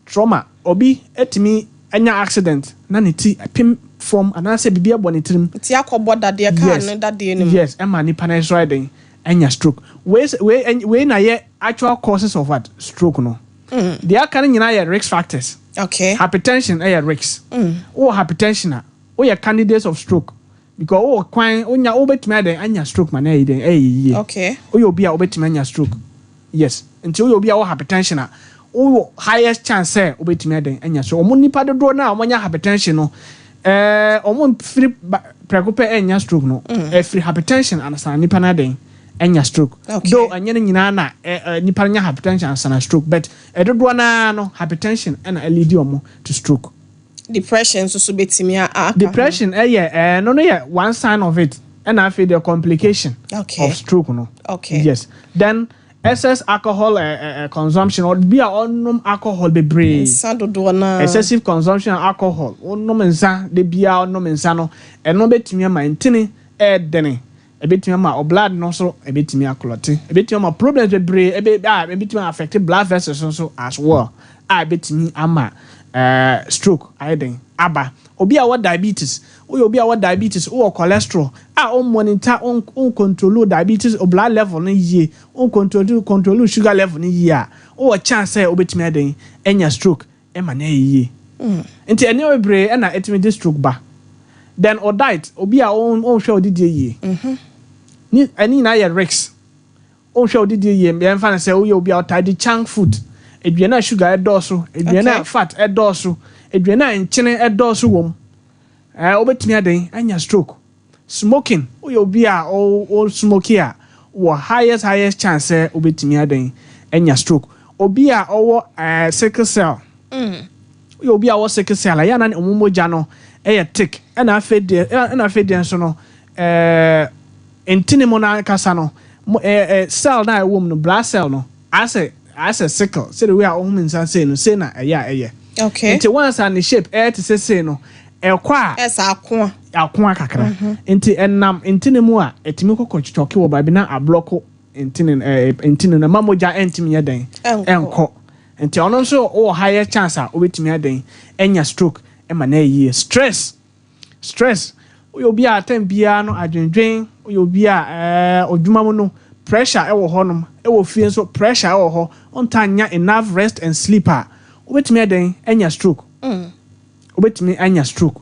Trauma, obi ɛtumi anya accident na ne ti pem fam anaasɛ biribi abɔ ne tirim. Nti akɔbɔ dadeɛ kaa no dadeɛ no mu. Yes, ɛma nipa no nso ayɛ den anya stroke. Wei na yɛ actual causes of what? Stroke no. Deɛ aka no nyinaa yɛ risk factors. Hypertension ɛyɛ risk. Wowɔ hypertension a, woyɛ candidates of stroke because wowɔ kwan wonya wobɛtumi ayɛ den anya stroke ma na ɛyɛ den ɛyɛ yie. Woyɛ obi a wobɛtumi anya stroke. Yes, nti woyɛ obi a wɔ hypertension a, wowɔ highest chance sɛ wobɛtumi ayɛ den anya stroke. Ɔmo nipa dodoɔ no a wɔanya hypertension no, ɔmo mfiri prɛko pɛ ɛnya stroke no. Ɛfiri hypertension ansa nipa no ayɛ den anya stroke. Though ɛnyɛ no nyinaa na ɛ ɛ nipa no nya hypertension ansa na stroke, but ɛdodoɔ naa no, hypertension ɛna ɛlead ɔmo to stroke. Depression nso so bɛtumi aka ho. Depression ɛyɛ no yɛ one sign of it, ɛna afei the complication of stroke no. Yes, then excess alcohol consumption, obi a ɔnom alcohol bebree. Nsa dodoɔ naa. Excessive consumption of alcohol, ɔnom nsa de bia, ɔnom nsa no, ɛno bɛtumi ama ntini ɛɛdene, ɛbɛtumi ama ɔ blood no nso ɛbɛtumi aclot, ɛbɛtumi ama problems bebree ɛbɛ a ɛbɛtumi affect blood vessels nso as well a ɛbɛtumi ama stroke ayɛ den aba. Obi a wɔ diabetes, woyɛ obi a wɔ diabetes, wowɔ cholesterol a, o monitor, o control diabetes o blood level no yie, o control sugar level no yie a, wowɔ chance sɛ wobɛtumi ayɛ den anya stroke ɛma no ayɛ yie. Nti nneɛma bebree ɛna ɛtumi de stroke ba. Then o diet, obi a ɔnhwɛ odidie yie ni, ɛne nyinaa yɛ risk. Ɔnhwɛ odidie yie, yɛmfa no sɛ woyɛ obi a ɔtaa di junk food, aduane a sugar ɛdɔɔso, aduane a fat ɛdɔɔso, aduane a nkyene ɛdɔɔso wɔ mu, wobɛtumi aden anya stroke. Smoking, woyɛ obi a ɔ smoke a, wɔ highest chance sɛ wobɛtumi aden anya stroke. Obi a ɔwɔ sickle cell, woyɛ obi a ɔwɔ sickle cell a, yɛ ana ɔmo mogya no ɛyɛ thick, ɛna afei deɛ nso no, ntini mu n'ankasa no mo ɛɛ ɛɛ cell na ɛwɔ mu no, blood cell no asɛ sickle, sɛde wei a ɔhom nsa sei no, sei na ɛyɛ a ɛyɛ. Nti once a ne shape ɛyɛ te sɛ sei no, ɛkɔ a Ɛsɛ akoa. Akoa kakra. Nti ɛnam ntini mu a, ɛtumi kɔkɔ twitwɔke wɔ baabi na ablock ntini no ma mogya ɛntumi nyɛ den Ɛnkɔ. Ɛnkɔ. Nti ɔno nso wɔ higher chance a wobɛtumi aden ɛnya stroke ɛma na ɛyie. Stress, woyɛ obi a time biara no adwendwen, woyɛ obi a odwuma mu no pressure ɛwɔ hɔnom, ɛwɔ fie nso pressure ɛwɔ hɔ, ɔnta nya enough rest and sleep a, wobɛtumi aden anya stroke. Wobɛtumi anya stroke.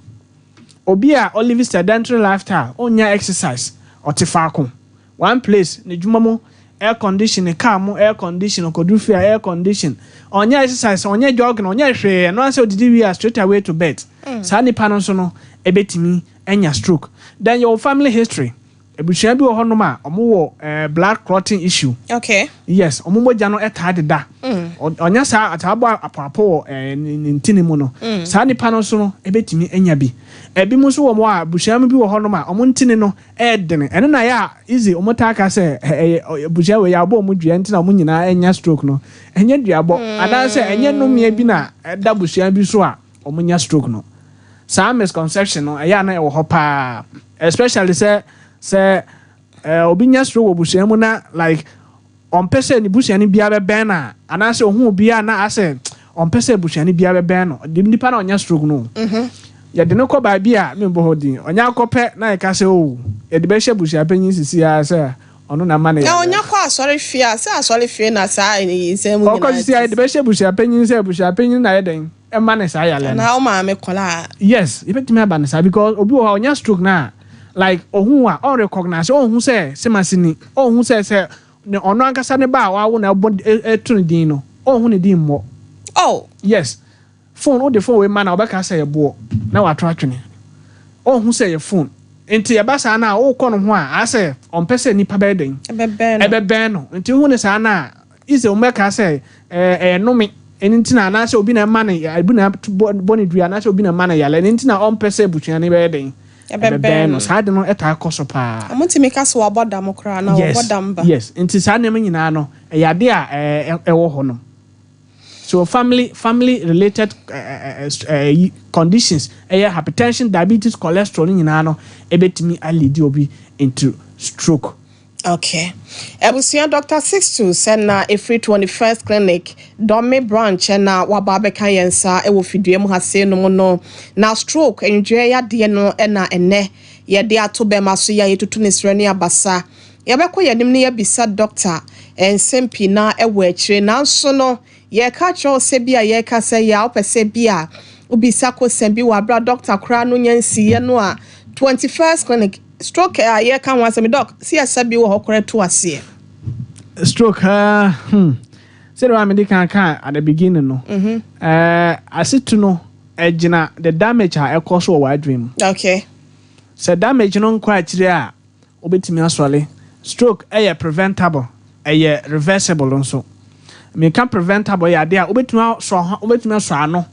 Obi a ɔlive sedentary lifestyle, ɔnya exercise, ɔte faako, one place, ne dwuma mu Air condition, car mu air condition, ɔkɔduru fie a air condition. Ɔnyɛ exercise, ɔnyɛ jogging, ɔnyɛ hwee. Ɛno ara sɛ ɔdidi wie a straight away to bed. Saa nipa no nso no ɛbɛtumi anya stroke. Then yɛwɔ family history. Abusua bi wɔ hɔnom a wɔwɔ eh, blood clotting issue. Yes, wɔn mogya no taa deda. Ɔnya saa ataa bɔ apoapo wɔ eh, ne ne ntini mu no. Saa nipa no nso no ɛbɛtumi anya bi. Ebinom nso wɔ hɔ a abusua bi wɔ hɔnom a wɔn ntini no ɛyɛ dene. Ɛno na ɛyɛ a easy wɔn taa ka sɛ ɛyɛ abusua wei yɛabɔ wɔn dua nti na wɔn nyinaa anya stroke no. Ɛnyɛ duabɔ anaasɛ ɛnyɛ nnomeɛ bi na ɛda abusua bi so a wɔn nya stroke no. Saa misconception no ɛyɛ a na ɛwɔ hɔ paa especially sɛ sɛ obi nya stroke wɔ abusua mu na like ɔmpɛ sɛ ne busuani biara bɛbɛn no a anaasɛ ohun obi a na asɛ ɔmpɛ sɛ busuani biara bɛbɛn no de nipa na ɔnya stroke no yɛde no kɔ baabi a membɔ hɔ din ɔnya akɔpɛ na yɛka sɛ o yɛde bɛhyɛ busuapanyin sisi ara sɛ ɔno na ma no Na yareɛ. ɔnya kɔ asɔre fie a, sɛ asɔre fie na saa nsɛm mu Ɔkɔ nyinaa sisi a yɛde bɛhyɛ busuapanyin sɛ busuapanyin na yɛ dɛn ɛma ne saa yareɛ no. Anaa wo maame kɔla a. Yes, yɛbɛtumi aba no saa because obi wɔ hɔ a ɔnya stroke no a like ohun a ɔn recognize, ɔnhu sɛ semasi ni, ɔnhu sɛ sɛ ne ɔno ankasa ne ba a wawo na ɛbɔ ɛto ne din no, ɔnhu ne din mmɔ. Oh. Yes, phone wode phone wei ma na ɔbɛka sɛ yɛ boɔ na wato atwene. Ɔnhu sɛ yɛ phone. Nti ɛba saa no a wokɔ no ho a asɛ ɔmpɛ sɛ nipa bɛyɛ dɛn? Ɛbɛbɛn no. Ɛbɛbɛn no. Nti wohu ne saa no a Ise wɔbɛka sɛ ɛyɛ nnome, ɛno nti na anaasɛ obi na ɛma no obi na bɔ no dua anaasɛ obi na ɛma no yare, ɛno nti na ɔmpɛ sɛ abusua no bɛyɛ dɛn? Ɛbɛbɛn no. Saa ade no taa kɔ so paa. Wɔtumi ka sɛ wabɔ dam koraa anaa wɔbɔ dam ba. Yes, nti saa nneɛma nyinaa no ɛyɛ ade a ɛwɔ hɔ nom. So family family related conditions ɛyɛ hypertension, diabetes, cholesterol no nyinaa no ɛbɛtumi a lead obi into stroke. Ok. Abusua Doctor Sixtus na ɛfiri 21st Clinic, Dɔme Branch na waba abɛka yɛn nsa wɔ fidua mu ha sei nom no. Na stroke, nwodwoeɛ yadeɛ no na ɛnnɛ yɛde ato bɛma so yi a yɛtutu ne serɛ ne abasa. Yɛbɛkɔ yɛn anim na yɛabisa Doctor nsɛm pii na ɛwɔ akyire. Nanso no, yɛreka akyerɛ wo sɛ bi a yɛreka sɛ yɛ a wopɛ sɛ bi a wobisa kosɛm bi wɔ aberɛ a doctor koraa no nya nsiiɛ no a, 21st Clinic, Stroke a yɛka ho asɛm yi, Doc, sɛ yɛsa bi wɔ hɔ koraa tu aseɛ. Stroke, uh, hmm. Sɛdeɛ wa mede kan ka at the beginning no, mm -hmm. uh, asetu no ɛgyina the damage a ɛkɔ so wɔ w'adwene mu. Sɛ damage no nkɔ akyire a, wobɛtumi asɔre. Stroke ɛyɛ preventable, ɛyɛ reversible nso. Meka preventable yɛ adeɛ a wobɛtumi asɔ wobɛtumi asɔ ano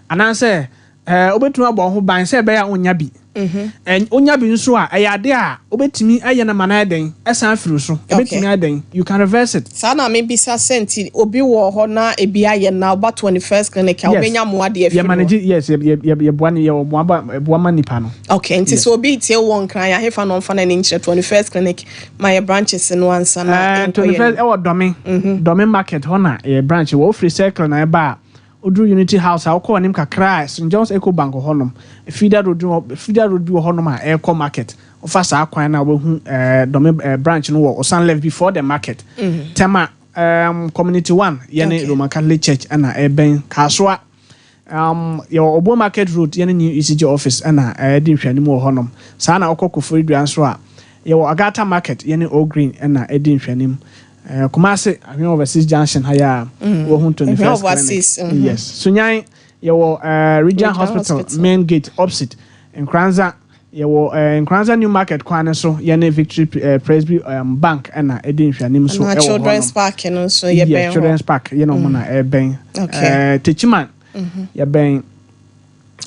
anaasɛ Ɛɛ, wobɛtumi abɔ wo ho ban sɛ ɛbɛyɛ a wonnya bi. Ɛ, wonya bi nso a, ɛyɛ adeɛ a wobɛtumi ayɛ no ma no ayɛ dɛn? Asan afiri wo so. Ɛbɛtumi ayɛ dɛn? You can reverse it. Saa na mebisa sɛ nti obi wɔ hɔ na ebi ayɛ no na ɔba 21st clinic a Yes. ɔbɛnya mmoa de Yɛ afiri hɔ? manage, yes, yɛ, yɛ, yɛ, yɛboa no, yɛwɔ mmoa ba, ɛboa ma nipa no. Okay, nti Yes. sɛ obi retie wo wɔ Nkran a, hefa na ɔmfa n'ani nkyerɛ 21st clinic ma yɛ branches no ansa na Ɛɛ, yɛnkɔ yɛn 21st anim? ɛwɔ Dɔme, Dɔme market hɔ na yɛ branch wɔ. Wofiri circle na ɛba a, Woduru Unity House a, wokɔ w'anim kakra a, St. John's Eco Bank wɔ hɔnom. Feeder road no wɔ, feeder road bi wɔ hɔnom a ɛrekɔ market. Wofa saa kwan no a, wobɛhu eh, Dome eh, branch no wɔ Osan left before the market. Tema um, Community One, yɛne Roman Catholic Church ɛna ɛbɛn. Kasoa, um, yɛwɔ Obuo Market Road, yɛne New ECG office ɛna ɛdi nhwɛanim wɔ hɔnom. Saa na wokɔ Koforidua nso a, yɛwɔ Agata Market, yɛne Old Green ɛna ɛdi nhwɛanim. Kumasi, Ahwea Overseas Junction ha yi a, wohu 21st Clinic. Yes. Sunyan, yɛwɔ Region Hospital main gate opposite. Nkoranza, yɛwɔ Nkoranza New Market kwan no so, yɛne Victory Presby Bank na ɛdi nhwɛanim so wɔ hɔ nom. Children's Park no nso yɛbɛn hɔ. Yes, Children's Park yɛne wɔn na ɛbɛn. Techiman, yɛbɛn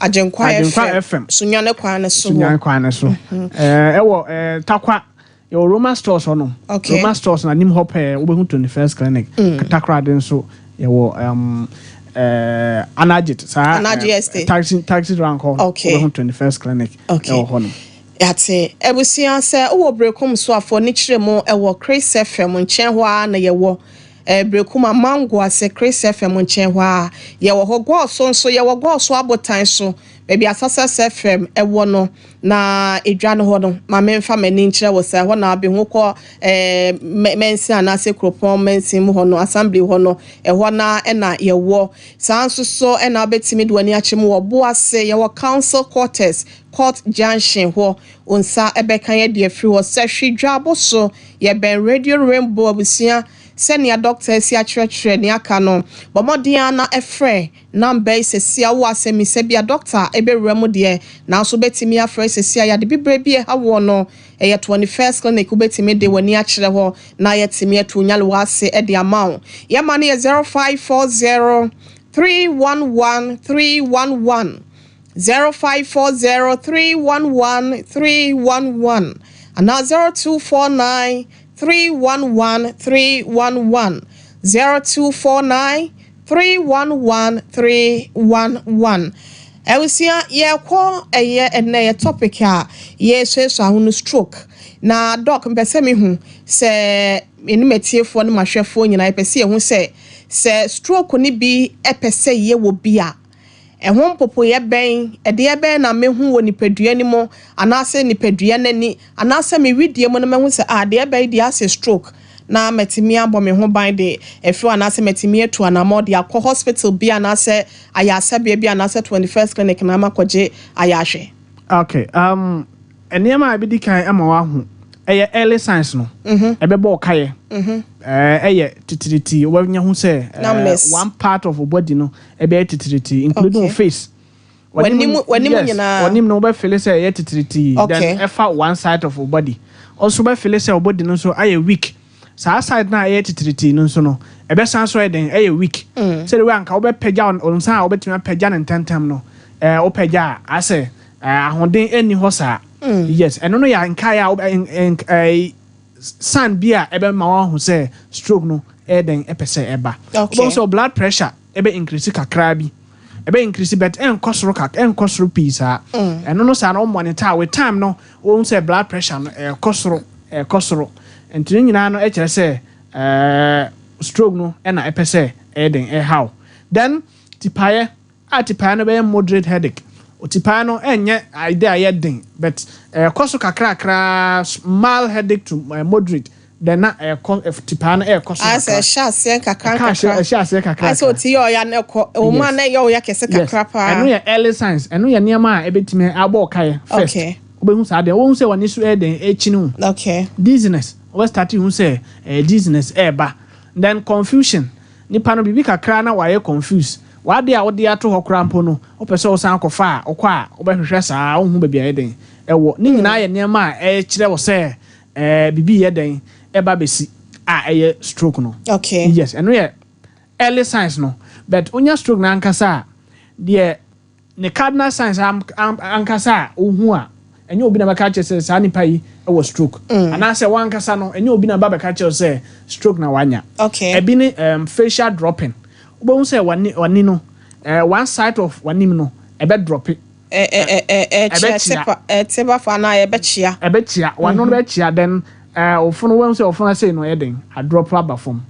Agyenkwa FM, Sunyani kwan no so. Sunyani kwan no so. Ɛwɔ Tarkwa. Yɛwɔ Roma stores hɔ nom. Roma stores no anim hɔ pɛɛ wobɛhu 21st clinic. Takoradi nso yɛwɔ um, eh, Anagit saa Anagye eh, Estate. taxi taxi rank hɔ wobɛhu 21st clinic ɛwɔ hɔ nom. Yɛate. Abusua, sɛ wowɔ Berekum so a, fa w'ani kyerɛ mu wɔ Chris FM nkyɛn hɔ ara na yɛwɔ. Berekum Amango ase, Chris FM nkyɛn hɔ ara. Yɛwɔ hɔ. Gɔɔso nso, yɛwɔ Gɔɔso Abotan so, baabi a Success FM wɔ no, na edwa no hɔ no, ma memfa m'ani nkyerɛ wo sɛ ɛhɔ na wobɛhu. Wokɔ mansin anaasɛ kuropɔn mansin mu hɔ no, assembly hɔ no, ɛhɔ no ara na yɛwɔ. Saa nso so na wobɛtumi de w'ani akyerɛ mu wɔ Boase, yɛwɔ Council Quarters, Court Junction hɔ. Wo nsa bɛka yɛn de afiri hɔ. Sɛhwe Dwabo so, yɛbɛn Radio Rainbow abusua. Sɛnea dɔkta asi akyerɛkyerɛ nea aka no, bɔ mmɔden ara na frɛ nɔmba yi seesei. Wowɔ asɛmmisa bi a dɔkta bɛwura mu deɛ, nanso wobɛtumi afrɛ seesei a yɛade bibire bi a ɛha woɔ no. Ɛyɛ 21st Clinic, wobɛtumi de w'ani akyerɛ hɔ na yɛatumi atu wo nyarewa ase de ama wo. Yɛn ma no yɛ 0540 311 311. 0540 311 311 anaa 0249 311 311, 0249 311 311. Abusua, yɛkɔ ɛyɛ ɛnɛ yɛ topic a yɛsuasua ho no, stroke. Na doc, mpɛ sɛ mehu sɛ mene matiefoɔ ne mahwɛfoɔ nyinaa yɛpɛ sɛ yɛhu sɛ stroke no bi ɛpɛ sɛ yɛwɔ bi a, ɛho mpopoeɛ bɛn, ɛdeɛ bɛn na mehu wɔ nipadua no mu anaasɛ nipadua n'ani anaasɛ me widie mu no, mehu sɛ ah, deɛ ɛbɛyɛ deɛ asɛ stroke na mɛtumi abɔ me ho ban de afiri anaasɛ mɛtumi atu anammɔ de akɔ hospital bi anaasɛ ayaresabea bi anaasɛ 21st Clinic na ama kɔgye ayarehwɛ? Okay, nneɛma a ebedi kan ama wahu ɛyɛ early signs no. Ɛbɛbɔ wo kaeɛ. Ɛyɛ titiriti, wobɛnya hu sɛ Numbness. One part of your body no ɛbɛyɛ titiriti, including your face. W'anim nyinaa. W'anim no wobɛfeel sɛ ɛyɛ titiriti. Then ɛfa one side of your body. Also wobɛfeel sɛ wo body no nso ayɛ weak. Saa side no a ɛyɛ titiriti no nso no, ɛbɛsan so ayɛ den, ɛyɛ weak. Sɛdeɛ wei anka wobɛpagya wo nsa a wobɛtumi apagya no ntɛmntɛm no, wopagya a, asɛ ahoɔden nni hɔ saa. Yes, ɛno no yɛ nkaeɛ a sign bi a ɛbɛma woahu sɛ stroke no ɛyɛ den, ɛpɛ sɛ ɛba. Wobɛhu sɛ wo blood pressure ɛbɛ increase kakraa bi. Ɛbɛ increase but ɛnkɔ soro kak ɛnkɔ soro pii saa. Ɛno no saa no, wo monitor with time no, wohu sɛ blood pressure no ɛkɔ soro, ɛkɔ soro. Nti ne nyinaa no ɛkyerɛ sɛ stroke no ɛna ɛpɛ sɛ ɛyɛ den ɛhaw. Then tipaeɛ a tipaeɛ no bɛyɛ moderate headache. Tipaeɛ no ɛnyɛ ade a ɛyɛ den but ɛkɔ so kakrakra, mild headache to moderate. Then na ɛkɔ, tipaeɛ no ɛkɔ so Ayɛ sɛ kakra. ɛhyɛ aseɛ nkakra Ɛka nkakra. ɛhyɛ aseɛ kakra. Ayɛ sɛ ɔti yɛ ɔya no ɛkɔ ɛwɔ mu a na ɛyɛ ɔya kɛse kakra paa. Ɛno yɛ early signs. Ɛno yɛ nneɛma a ɛbɛtumi abɔ ɔkaeɛ first. Wobɛhu saa deɛ, wohu sɛ w'ani so ɛyɛ den, ɛkyini wo. Dizziness, wobɛ start hu sɛ dizziness ɛɛba. Then confusion, nipa no biribi kakra na wayɛ confused. W'ade a wode ato hɔ koraa mpo no, wopɛ sɛ wosan akɔfa a, wokɔ a wobɛhwehwɛ saa, wonhu baabi a ɛyɛ den ɛwɔ. Ne nyinaa yɛ nneɛma a ɛkyerɛ wo sɛ biribi yɛ den ɛba bɛsi a ɛyɛ stroke no. Yes, ɛno yɛ early signs no. But wonya stroke no ankasa a, deɛ ne cardinal signs ankasa a wohu a, ɛnyɛ obi na bɛka kyerɛ sɛ saa nipa yi wɔ stroke. Anaasɛ wankasa no, ɛnyɛ obi na ba bɛka kyerɛ sɛ stroke na wanya. Ebi ne facial dropping. Wobɛhu sɛ w'ani no, one side of w'anim no, ɛbɛ drop. Ɛkyia. Ɛbɛkyia. Ɛte ba fa anaa ɛbɛkyia? Ɛbɛkyia. W'ano no bɛkyia, then ɔfono, wobɛhu sɛ ɔfono ase no ɛyɛ den, adrop aba fam.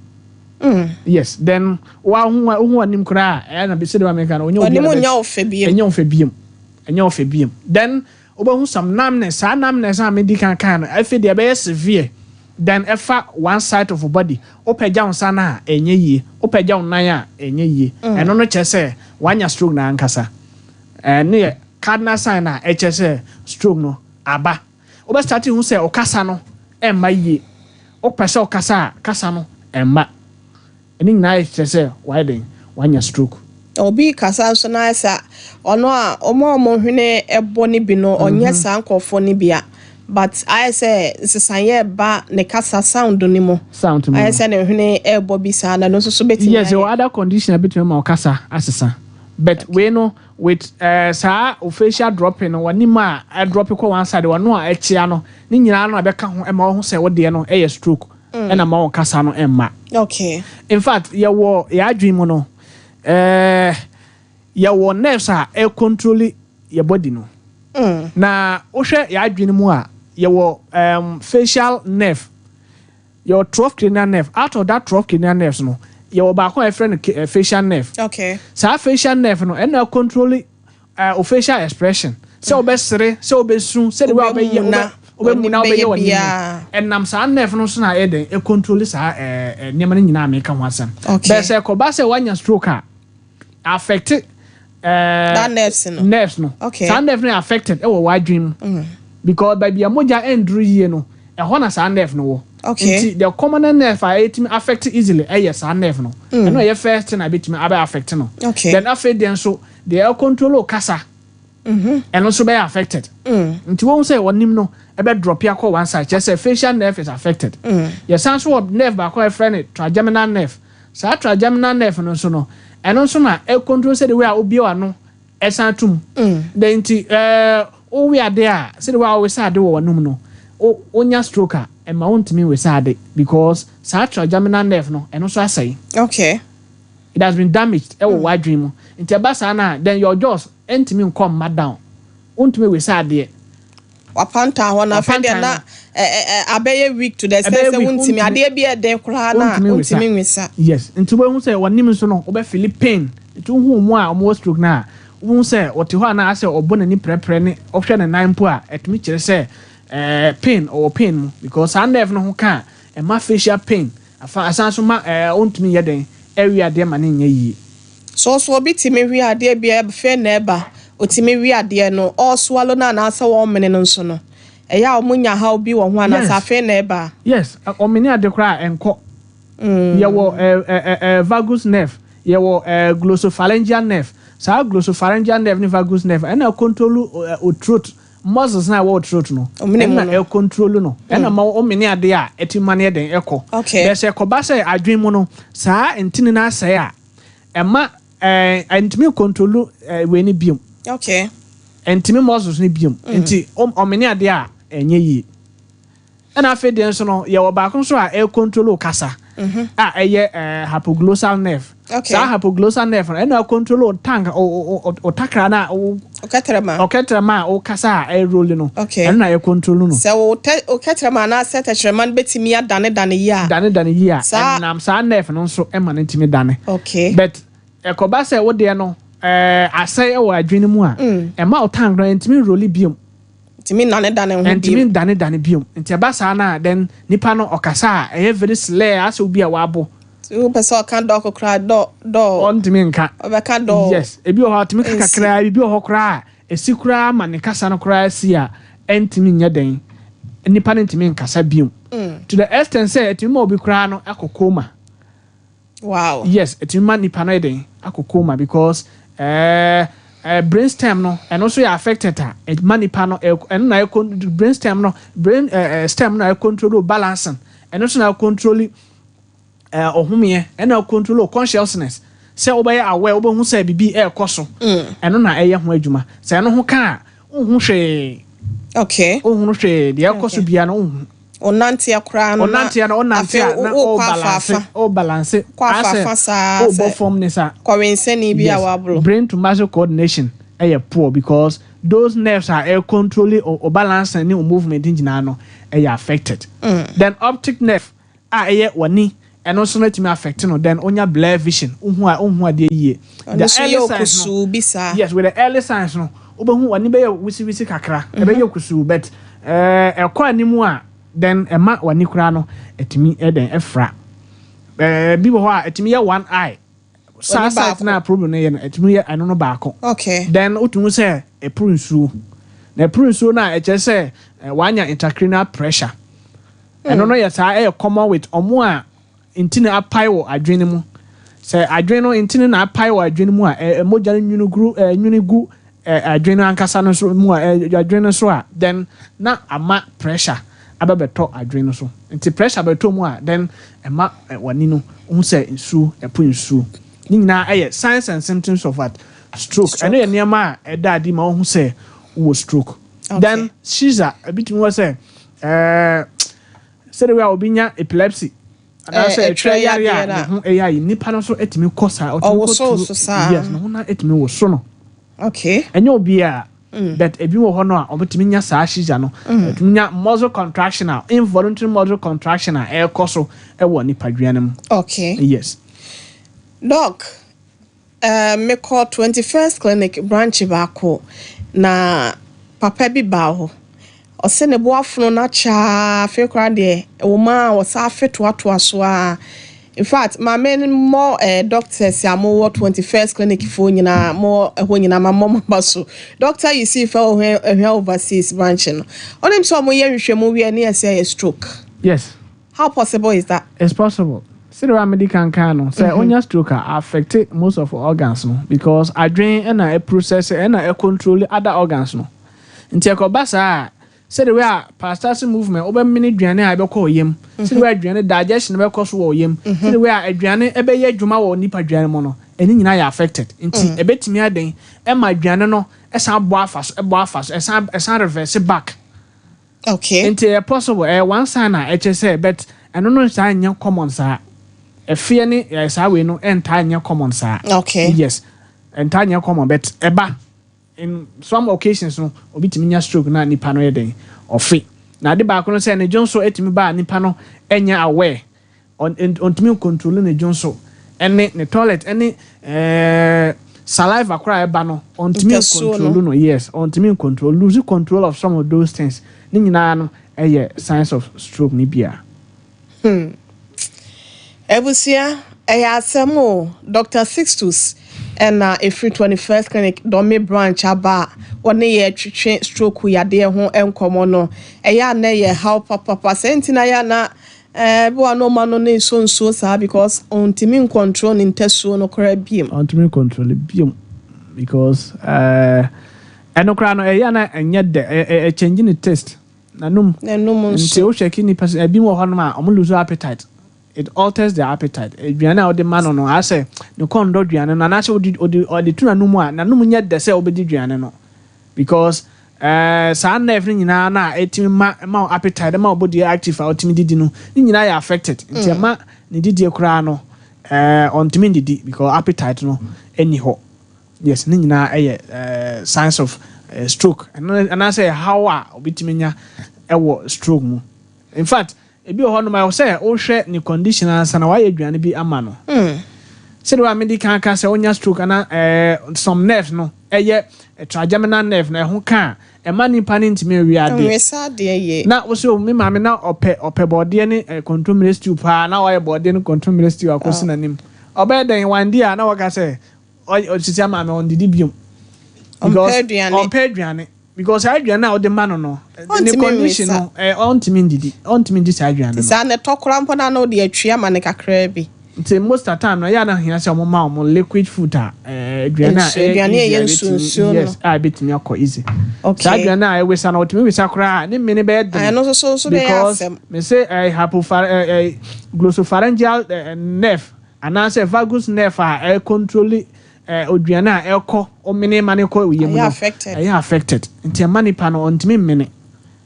Yes, then wahu wohu w'anim koraa a, ɛyɛ na sɛdeɛ ma meka no, ɔnyɛ obi a W'anim nyɛ wo fɛ biem. Ɛnyɛ wo fɛ biem. Ɛnyɛ wo fɛ biem. Then wobɛhu some numbness. Saa numbness a medi kan kan no, afei deɛ ɛbɛyɛ severe. Then ɛfa one side of body. Wopagya wo nsa no a, ɛnyɛ yie. Wopagya wo nan a, ɛnyɛ yie. Ɛno no kyerɛ sɛ wanya stroke na ankasa. Ɛno yɛ cardinal sign a ɛkyerɛ sɛ stroke no aba. Wobɛstart hu sɛ ɔkasa no ɛmma yie. Wopɛ sɛ ɔkasa a, kasa no ɛmma. Ɛno nyinaa kyerɛ sɛ wayɛ den, wanya stroke. Obi kasa nso na ayɛ sɛ ɔno a ɔmo a ɔmo hwene ɛbɔ ne bi no, ɔnyɛ saa nkurɔfoɔ no bi a, but ayɛ sɛ nsesaeɛ ba ne kasa sound no mu. Sound mu. Ayɛ sɛ ne hwene ɛbɔ bi saa na no nso so bɛtumi Yes, ayɛ. ɛwɔ other condition a bɛtumi ama ɔkasa asesa. But wei no with saa o facial dropping no, w'anim a ɛdrop kɔ one side, w'ano a ɛkyea no, ne nyinaa no a ɛbɛka ho ɛma wɔho sɛ wodeɛ no ɛyɛ stroke ɛna ma wɔn kasa no ɛmma. In fact, yɛwɔ yɛ adwene mu no, yɛwɔ nerves a ɛcontrol yɛ body no. Na wohwɛ yɛ adwene mu a, yɛwɔ facial nerve. Yɛwɔ 12 cranial nerve. Out of that 12 cranial nerves no, yɛwɔ baako a yɛfrɛ no facial nerve. Saa facial nerve no, ɛna control o facial expression. Sɛ wobɛsere, sɛ wobɛsu, sɛde wei a wobɛyɛ, Wobɛmuna, wobɛmuna, wobɛyɛ w'anim w'anim bɛyɛ no. biara. Ɛnam saa nerve no so na ɛyɛ den ɛcontrol saa nneɛma no nyinaa a meka ho asɛm. Bɛɛ sɛ ɛkɔba sɛ woanya stroke a, affect That nerves no. nerves no. Saa nerve no yɛ affected ɛwɔ w'adwene mu. Because baabi a mogya ɛnduru yie no, ɛhɔ na saa nerve no wɔ. Nti the common nerve a ɛtumi affect easily ɛyɛ saa nerve no. Ɛno ɛyɛ first thing a ɛbɛtumi abɛ affect no. Then afei deɛ nso, deɛ ɛcontrol kasa, ɛno nso bɛyɛ affected. Nti wɔn sɛ wɔnim no ɛbɛ drop akɔ one side, kyerɛ sɛ facial nerve is affected. Yɛsan so wɔ nerve baako a yɛfrɛ no trigeminal nerve. Saa trigeminal nerve no nso no, ɛno nso na ɛcontrol sɛ the way a obie w'ano ɛsan tum. Then nti wowe ade a, sɛ the way a wowesa ade wɔ w'anum no, wonya stroke a, ɛma wontumi wesa ade because saa trigeminal nerve no, ɛno nso asɛe. It has been damaged ɛwɔ w'adwene mu. Nti ɛba saa na then your jaws ɛntumi nkɔ mma down. Wontumi wesa adeɛ. Wapantan hɔ na afei deɛ Wapantan na no. Abɛyɛ weak to the extent Ɛbɛyɛ sɛ weak, wontumi adeɛ bi ɛden koraa na wontumi nwesa. wontumi nwesa. Yes, nti wobɛhu sɛ wɔnim nso no, wobɛfeel pain. Nti wohu mu a ɔmowɔ stroke no a, wohu sɛ ɔte hɔ a na asɛ ɔbɔ n'ani prɛprɛ ne ɔhwɛ ne nan mpo a, ɛtumi kyerɛ sɛ pain, ɔwɔ pain mu because saa nerve no ho ka a, ɛma facial pain afa asan so ma ɔntumi nyɛ den ɛwi adeɛ ma ne nyɛ yie. So obi tumi wi adeɛ bi afei na ɛba otumi wi adeɛ no, ɔswallow no anaasɛ wɔmene no nso no, ɛyɛ a ɔmo nya haw bi wɔ ho anaasɛ afei na ɛba? Yes, ɔmene ade koraa a, ɛnkɔ. Yɛwɔ vagus nerve, yɛwɔ glossopharyngeal nerve. Saa glossopharyngeal nerve ne vagus nerve ɛna control o throat muscles na ɛwɔ o throat no. Ɔmene mu ɛna no. ɛcontrol no, ɛna ma ɔmene ade a ɛti ma ne yɛ den ɛkɔ. Bɛsɛ ɛkɔba sɛ adwene mu no, saa ntini no asɛe a, ɛma ɛntumi control wei ne biom. Ɛntumi muscles no biom, nti ɔmene ade a, ɛnyɛ yie. Ɛna afei deɛ nso no, yɛwɔ baako nso a ɛcontrol kasa a ɛyɛ hypoglossal nerve. Saa hypoglossal nerve no, ɛna ɛcontrol o tongue, o takra na o Ɔkɛtɛrɛma. Ɔkɛtɛrɛma a ɔkasa a ɛroll no. Ɛno na ɛcontrol no. Sɛ wo tɛ ɔkɛtɛrɛma anaasɛ tɛkyerɛma no bɛtumi adanedane yie a, dane dane yie a, ɛnam saa nerve no nso ɛma no ntumi dane. But ɛkɔba sɛ wo deɛ no asɛe wɔ adwene mu a, ɛma o tongue no ɛntumi roll biom. Ntumi nanedane ho ɛntumi biom. dane dane biom. Nti ɛba saa na then nipa no ɔkasa a, ɛyɛ very slur, asɛ obi a wabo. Nti wopɛ sɛ ɔka dɔɔko koraa, dɔ dɔɔ. Ɔntumi nka. Ɔbɛka dɔɔ. Yes, ebi wɔ hɔ a ɔtumi ka Ɛnsi. kakraa. Ebi wɔ hɔ koraa a esi koraa ma ne kasa no koraa si a, ɛntumi nyɛ den, nipa no ntumi nkasa biom to the extent sɛ ɛtumi ma obi koraa no akɔ coma. Yes, ɛtumi ma nipa no yɛ den akɔ coma because brain stem no, ɛno nso yɛ affected a, ɛma nipa no ɛno na ɛkɔ brain stem no, brain stem no a ɛcontrol balancing, ɛno nso na ɛcontrol ɔhomeɛ, ɛna ɛcontrol consciousness, sɛ wobɛyɛ aware, wobɛhu sɛ biribi ɛɛkɔ so. Ɛno na ɛyɛ ho adwuma. Sɛ ɛno ho ka a, wohu hwee. Wohunu hwee deɛ ɛkɔ so bia no, wohu. Ɔnanteɛ koraa no na Ɔnanteɛ no, ɔnante a afei na wokɔ ɔbalance. afaafa. Ɔbalance Kɔ afaafa saa ɔbɔ sɛ fam ne sa. Kɔwensani bi a waboro. Brain to muscle coordination ɛyɛ poor because those nerves a ɛyɛ control o balance ne o movement nyinaa no ɛyɛ affected. Then optic nerve a ɛyɛ w'ani, ɛno nso no tumi affect no. Then onya blur vision, ohu a ohu adeɛ yie. Ɔno nso yɛ okusuu bi saa. Yes, with the early signs no, wobɛhu w'ani bɛyɛ wisiwisi kakra, ɛbɛyɛ kusuu, but ɛkɔ anim a, then ɛma w'ani koraa no ɛtumi ɛdɛn ɛfra. Bi wɔ hɔ a ɛtumi yɛ one eye saa W'ani side baako. na problem no yɛ no, ɛtumi yɛ ɛno no baako. Then wotumi sɛ ɛpuru nsuo, na ɛpuru nsuo no a, ɛkyerɛ sɛ wanya intracranial pressure. Ɛno no yɛ saa, ɛyɛ common with ɔmo a ntini apae wɔ adwene mu. Sɛ adwene no ntini na apae wɔ adwene mu a, ɛ mogya no nwini gu, nwini gu adwene no ankasa no so mu a, adwene no so a, then na ama pressure abɛbɛtɔ adwene no so. Nti pressure bɛtɔ mu a, then ɛma w'ani no ohun sɛ nsuo ɛpo nsuo. Ne nyinaa ɛyɛ signs and symptoms of what? Stroke. Ɛno yɛ nneɛma a ɛda adi ma ohun sɛ wowɔ stroke. Then seizure, ebi tumi wɔ sɛ sɛde wei a obi nya epilepsy anaasɛ ɛtwerɛ ɛtwerɛ yare a yadeɛ ne no a. ho ɛyɛ ayi, nipa no nso ɛtumi kɔ saa, ɔtumi kɔ Ɔwosow so saa. Yes, ne ho na ɛtumi woso no. Ɛnyɛ obiara. But ebi wɔ hɔ no a wɔtumi nya saa seizure no. Wɔtumi nya muscle contraction a, involuntary muscle contraction a ɛrekɔ so wɔ nipadua no mu. Yes. Doc, eh, mekɔ 21st Clinic branch baako na papa bi baa hɔ. Ɔse ne bo afono no akyɛ aa, afei koraa deɛ ɛwɔ mu aa ɔsan afe toatoa so aa. In fact, ma me mmɔ eh, doctors a mowɔ 21st Clinic foɔ nyinaa, mowɔ ɛhɔ nyinaa, ma mmɔ mo aba so. Doctor Yusuf ɛwɔ Hwɛ Overseas branch no, ɔnim sɛ ɔmo yɛ nhwehwɛmu wie a ne yɛse ɛyɛ stroke. Yes. How possible is that? It's possible. Sɛdeɛ a mede kan kan no, sɛ onya stroke a, affect most of organs no because adwene ɛna ɛprocess ɛna ɛcontrol other organs no. Nti ɛkɔba saa a, sɛdeɛ wei a peristaltic movement, wobɛmene aduane a ɛbɛkɔ wo yam, sɛdeɛ wei a aduane digestion bɛkɔ so wɔ wo yam, sɛdeɛ wei a aduane ɛbɛyɛ adwuma wɔ nipadua no mu no, ɛne nyinaa yɛ affected. Nti ɛbɛtumi aden ɛma aduane no ɛsan bɔ afa so, ɛbɔ afa so, ɛsan reverse back. Nti ɛyɛ possible, ɛyɛ one sign a ɛkyɛ sɛ, but ɛno no saa nyɛ common saa. Ɛfeɛ ne saa wei no ɛntaa nyɛ common saa. Yes, ɛntaa nyɛ common, but ɛba in some occasions no, obi tumi nya stroke na nipa no yɛ den ɔfe. Na ade baako no sɛ ne dwo nso etumi ba a nipa no ɛnyɛ aware, ɔntumi ncontrol ne dwo nso ɛne ne toilet ɛne saliva koraa ɛba no, ɔntumi Ntasuo no. ncontrol no. Yes, ɔntumi ncontrol, lose control of some of those things. Ne nyinaa no ɛyɛ signs of stroke ne bia. Abusua, ɛyɛ asɛm o. Dr. Sixtus ɛna ɛfiri 21st Clinic Dɔme branch aba a wɔne yɛ twetwe stroke yadeɛ ho nkɔmmɔ no. Ɛyɛ a na ɛyɛ haw papapa sɛ nti na yɛ ana bi wa na ɔma no ne nsuo nsuo saa because ɔntumi ncontrol ne ntasuo no koraa biem. Ɔntumi control biom because ɛno koraa no ɛyɛ na ɛnyɛ dɛ, ɛchange ne taste n'anum. N'anum nti nso. Wohwɛ ki nipa sɛ ebi wɔ hɔnom a ɔmo lose appetite, it alters their appetite. Aduane a wɔde ma no no, asɛ ne kɔn dɔ aduane no anaasɛ ɔde tu n'anum a n'anum nyɛ dɛ sɛ ɔbɛdi aduane no because saa nerve no nyinaa na ɛtumi ma wo appetite, ma wo body active a ɔtumi didi no, ne nyinaa yɛ affected. Nti ɛma ne didie koraa no, ɔntumi ndidi because appetite no ɛni hɔ. Yes, ne nyinaa ɛyɛ signs of stroke ɛno anaasɛ how a obitumi nya ɛwɔ stroke mu. In fact, ebi wɔ hɔnom a sɛ wohwɛ ne condition ansa na wayɛ aduane bi ama no. Sɛdeɛ wa mede kan ka sɛ wonya stroke ana some nerves no, ɛyɛ trigeminal nerve na ɛho ka a ɛma nipa no ntumi nwi adeɛ. Nwesa adeɛ yie. Na wosɛ o, me maame na ɔpɛ bɔɔdeɛ ne kontomire stew paa, na wayɛ bɔɔdeɛ ne kontomire stew akɔsi n'anim, ɔbɛyɛ dɛn wandi a na wɔka sɛ ɔsisi ama maame ɔndidi biom. Ɔmpɛ aduane. Ɔmpɛ aduane because saa aduane a ɔde ma no, ne Ɔntumi condition nwesa. no, ɔntumi ndidi, ɔntumi ndi saa aduane no. Saa ne tɔ koraa mpo na na ɔde atwi ama ne kakraa bi. Nti most of the time no, ɛyɛ a na hia sɛ ɔmo ma ɔmo liquid food a aduane a Nsuo, aduane a ɛyɛ easy a nsuo nsuo no. Yes, a ebetumi akɔ easy. Saa aduane a ɛwesa no, ɔtumi wesa koraa ne mmene bɛyɛ den. Ɛno nso so bɛyɛ Because asɛm. Me say hypophar glossopharyngeal nerve anaasɛ vagus nerve a ɛcontrol oduane a ɛkɔ ɔmene ma ne kɔ yam Ɛyɛ no affected. Ɛyɛ affected, nti ɛma nipa no ɔntumi mmene.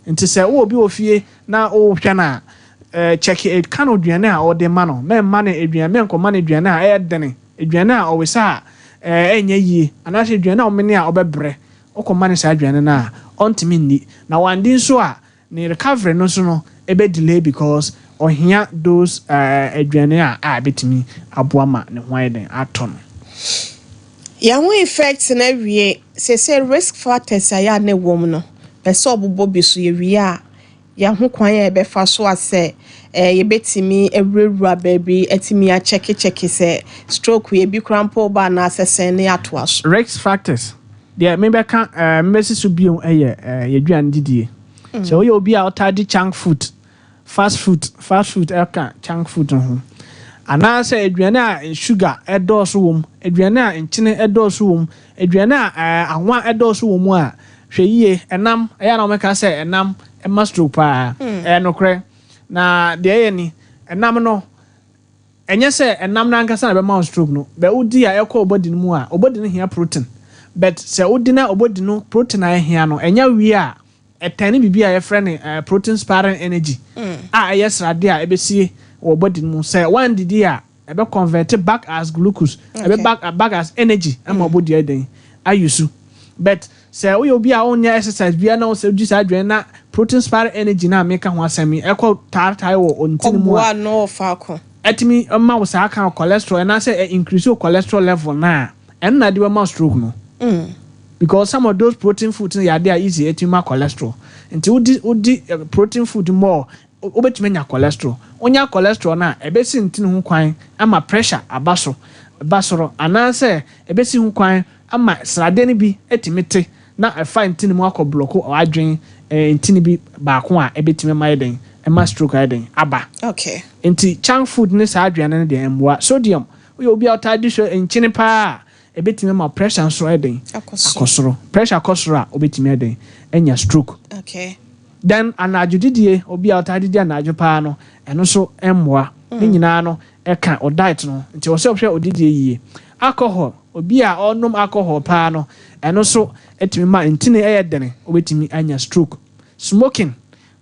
Nti sɛ wowɔ bi wɔ fie na wohwɛ no a, check ɛka no aduane a ɔde ma no. Mɛmma no aduane, mɛnkɔma no aduane a ɛyɛ dene, aduane a ɔwesa a ɛnyɛ yie, anaasɛ aduane a ɔmene a ɔbɛbrɛ. Wokɔma no saa aduane no a, ɔntumi nni. Na wandi nso a, ne recovery no nso no ɛbɛ delay because ɔhia those aduane a ɛbɛtumi aboa ma ne ho ayɛ den atɔ no. Yɛn ho effect na awie sese risk factors a yɛ a na ɛwɔ mu no, pɛ sɛ ɔbobɔ bi so. Yɛwie a, yɛn ho kwan a yɛbɛfa so a sɛ yɛbɛtumi awurawura baabi atumi akyɛkekyɛke sɛ stroke yɛ bi koraa mpo ba anaasɛ sɛn ne atoa so. Risk factors deɛ, mebɛka mebɛsi so bio, ɛyɛ yɛduane didie. Sɛ woyɛ obi a ɔtaa di junk food, fast food, fast food ɛka junk food ho, anaasɛ aduane a sugar ɛdɔɔso wɔ mu, aduane a nkyene ɛdɔɔso wɔ mu, aduane a anwa ɛdɔɔso wɔ mu a, hwɛ yie. Ɛnam, ɛyɛ a na wɔmɛka sɛ ɛnam ɛma stroke paa. Ɛyɛ nokorɛ. Na deɛ ɛyɛ ni, ɛnam no, ɛnyɛ sɛ ɛnam no ankasa na ɛbɛma wo stroke no bɛ. Wodi a ɛkɔ wo body no mu a, wo body no hia protein, but sɛ wodi na wo body no protein a ɛhia no ɛnyɛ wie a, ɛtɛn ne biribi a yɛfrɛ no protein sparing energy a ɛyɛ srade a ɛbɛsie wɔ body no mu. Sɛ wandidi a, ɛbɛ convert back as glucose, ɛbɛ back as energy ama wo body ayɛ den ayusu. But sɛ woyɛ obi a wonyɛ exercise biara na wo sɛ wodi saa aduane na protein spare energy no a meka ho asɛm yi ɛkɔ taatae wɔ ntini mu a, Kɔboa ano wɔ faako. ɛtumi ma wo saa kind of cholesterol anaasɛ ɛ increase wo cholesterol level no a, ɛno na ɛde bɛma wo stroke no. Because some of those protein foods no yɛ adeɛ a easy ɛtumi ma cholesterol. Nti wodi wodi protein food more wobɛtumi anya cholesterol. Wonya cholesterol no a, ɛbɛsi ntini ho kwan ama pressure aba so ba soro anaasɛ ɛbɛsi ho kwan ama sradeɛ no bi atumi te na ɛfa ntini mu akɔ block w'adwene ntini bi baako a ɛbɛtumi ama ayɛ dɛn ɛma stroke ayɛ dɛn aba. Nti junk food ne saa aduane no deɛ ɛmmoa. Sodium, woyɛ obi a wotaa di so nkyene paa a, ɛbɛtumi ama pressure nso ayɛ dɛn Akɔ akɔ soro. Pressure kɔ soro a, wobɛtumi ayɛ dɛn anya stroke. Then anadwo didie, obi a ɔtaa didi anadwo paa no, ɛno nso mmoa. Ne nyinaa no ɛka o diet no. Nti wɔ sɛ wohwɛ odidie yie. Alcohol, obi a ɔnom alcohol paa no, ɛno nso ɛtumi ma ntini ɛyɛ dene, wobɛtumi anya stroke. Smoking,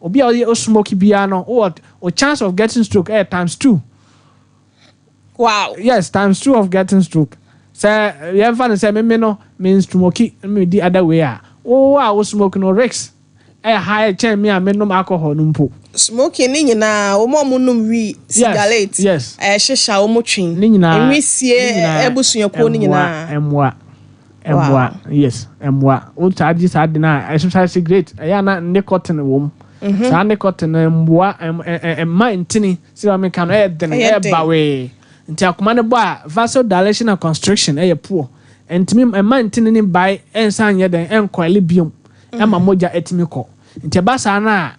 obi a ɔyɛ ɔsmoke biara no, wowɔ o chance of getting stroke ɛyɛ times two. Yes, times two of getting stroke. Sɛ yɛmfa no sɛ meme no, me smoke, me di other way a, wo a wo smoke no risk ɛyɛ high kyɛn me a menom alcohol no mpo. Smoking ne nyinaa, wɔn a wɔnom wii, cigarette, ɛhyehyɛ a wɔn twe, Ne nyinaa nwisie ne nyinaa abusuakuo no nyinaa. Ɛmmoa, ɛmmoa, yes, ɛmmoa. Wotaa gye saa de no a, especially cigarette, ɛyɛ a na nicotine wɔ mu. Saa nicotine no mmoa ɛmma ntini sɛ meka no ɛyɛ dene, Ɛyɛ ɛyɛ den. bawee. Nti akoma no bɔ a, vasodilation and constriction ɛyɛ poor. Ntumi ɛmma ntini ne bae ɛnsan nyɛ den ɛnkɔɛle biom ɛma mogya ɛtumi kɔ. Nti ɛba saa no a,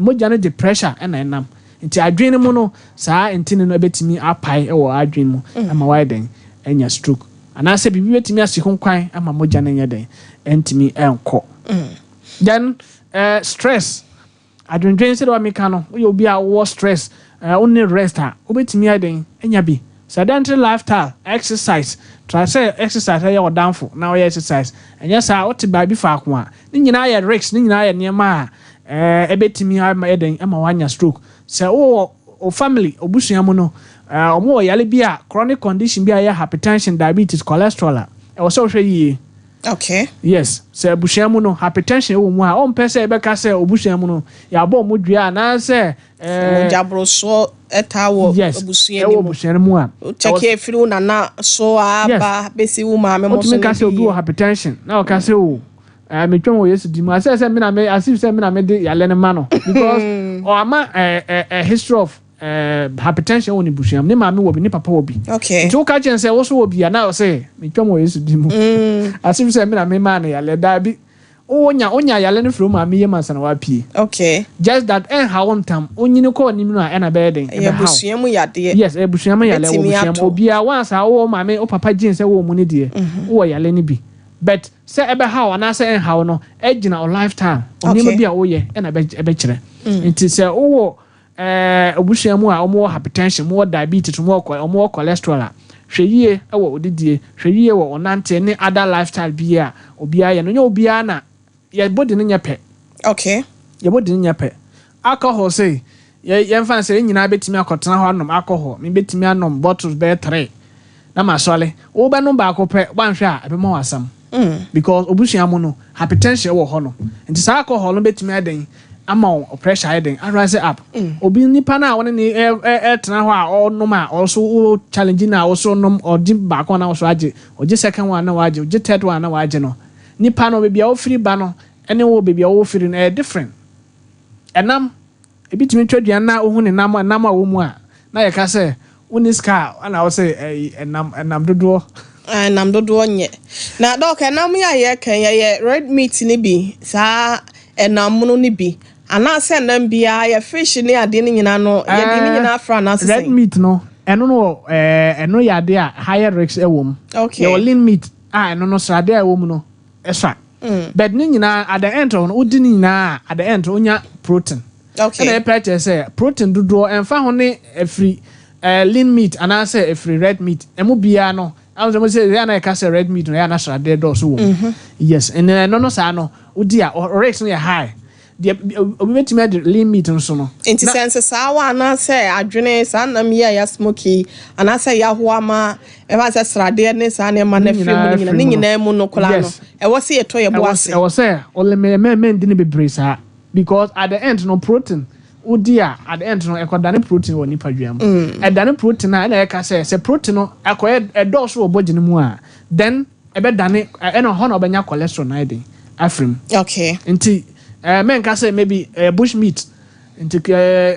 mogya no de pressure ɛna ɛnam. Nti adwene no mu no, saa ntini no ɛbɛtumi apae ɛwɔ adwene mu ama wayɛ den ɛnya stroke. Anaasɛ biribi bɛtumi asi ho kwan ama mogya no nyɛ den ɛntumi ɛnkɔ. Then stress, adwendwen sɛdeɛ wameka no, woyɛ obi a wowɔ stress, wonni rest a, wobɛtumi ayɛ den anya bi. Sedentary lifestyle, exercise, try sɛ exercise ɛyɛ ɔdanfo na ɔyɛ exercise. Ɛnyɛ saa, wote baabi faako a, ne nyinaa yɛ risk, ne nyinaa yɛ nneɛma a ɛbɛtumi ama yɛ den ama wanya stroke. Sɛ wowɔ o family obusua mu no, ɔmo wɔ yare bi a chronic condition bi a ɛyɛ hypertension, diabetes, cholesterol a, ɛwɔ sɛ wohwɛ yie. Yes, sɛ abusua mu no hypertension wɔ mu a, ɔmpɛ sɛ ɛbɛka sɛ obusua mu no yɛabɔ ɔmo dua anaasɛ Mogya borosoɔ ɛtaa wɔ abusua ɛwɔ no mu. abusua no mu a, Kyɛkɛ efiri wo nana so aba besi wo maame mo so. Wotumi ka sɛ obi wɔ hypertension na ɔka sɛ o metwam wɔ Yesu di mu asɛ sɛ me na me, as if sɛ me na me de yale no ma no, because ɔama ɛɛ ɛɛ history of hypertension wɔ ne busua mu, ne maame wɔ bi, ne papa wɔ bi. Nti woka kyɛn sɛ woso wɔ bi a, na ɔsɛ metwam wɔ Yesu di mu as if sɛ me na me maa no yale. Daabi, wonya wonya yale no firi wo maame yam ansa na wapie. Just that ɛnha wo ntam, onyini kɔ anim no a ɛna bɛyɛ den. Ɛyɛ ɛbɛha wo. Abusua mu yadeɛ. Yes, ɛyɛ busua mu yale wɔ Bɛtumi busua mu. ato. Obiara once a wowɔ maame, wo papa genes ɛwɔ mu no deɛ, wowɔ yale no bi. But sɛ ɛbɛha wo anaasɛ ɛnha wo no ɛgyina wo lifetime, nneɛma bi a woyɛ ɛna ɛbɛkyerɛ. Nti sɛ wowɔ abusua mu a wɔwɔ hypertension, wɔwɔ diabetes, wɔwɔ cholesterol a, hwɛ yie ɛwɔ odidie, hwɛ yie wɔ ɔnante ne other lifestyle bi a obiara yɛ no. Nyɛ obiara na yɛ body no nyɛ pɛ. Yɛ body no nyɛ pɛ. Alcohol sɛ yɛ yɛmfa no sɛ yɛn nyinaa bɛtumi akɔtena hɔ anom alcohol, me bɛtumi anom bottles bɛyɛ three na ma sɔle, wobɛnom baako pɛ, woanhwɛ a ɛbɛma wo asɛm, because obusua mu no hypertension wɔ hɔ no. Nti saa alcohol no bɛtumi ayɛ den ama wo pressure ayɛ den arise up. Obi nipa no a wɔne ne ɛ ɛ ɛtena hɔ a ɔnom a ɔso wo challenge na ɔso nom, ɔgye baako na ɔso agye, ɔgye second one na wagye, ɔgye third one na wagye no, nipa no baabi a wofiri ba no ɛne wo baabi a wofiri no ɛyɛ different. Ɛnam ebi tumi twa aduane na ohun ne nam, ɛnam a wɔ mu a, na yɛka sɛ wonni sika a, ɛna wɔsɛ ɛyi ɛnam dodoɔ. Ɛnam dodoɔ nyɛ na Doc, ɛnam yi a yɛka yɛyɛ red meat ne bi, saa ɛnam mono ne bi, anaasɛ ɛnam biara yɛ fish ne adeɛ no nyinaa no, yɛde ne nyinaa fra anaasɛ Red sɛn? meat no, ɛno no wɔ ɛno yɛ adeɛ a higher risk ɛwɔ mu. Yɛwɔ lean meat a ɛno no sradeɛ a ɛwɔ mu no ɛsua, but ne nyinaa at the end no, wodi ne nyinaa at the end wonya protein. Ɛna ɛpɛ kyerɛ sɛ protein dodoɔ ɛmfa ho ne ɛfiri lean meat anaasɛ ɛfiri red meat, ɛmu biara no ahun sɛ mo sɛ ɛyɛ ana ɛka sɛ red meat no ɛyɛ ana sradeɛ dɔɔso wɔ mu. Yes, ɛnna ɛno no saa no wodi a risk no yɛ high. Deɛ obi bɛtumi adi lean meat nso no. Nti sɛ nsesaawa anaasɛ adwene, saa nam yi a yɛasmoke yi, anaasɛ yɛahoa ma ɛfa sɛ sradeɛ ne saa nneɛma no afiri mu no nyinaa, ne nyinaa mu no koraa no, ɛwɔ sɛ yɛtɔ yɛ bo ase. Ɛwɔ sɛ ɔlɛmɛ mɛmɛ ndi ne bebree saa, because at the end no, protein wodi a, at the end no ɛkɔdane protein wɔ nipadua mu. Ɛdane protein a, ɛna ɛka sɛ protein no akɔyɛ ɛdɔɔso wɔ body no mu a, then ɛbɛdane, ɛna hɔ na ɔbɛnya cholesterol na ayɛ den afiri mu. Nti mɛnka sɛ maybe bush meat nti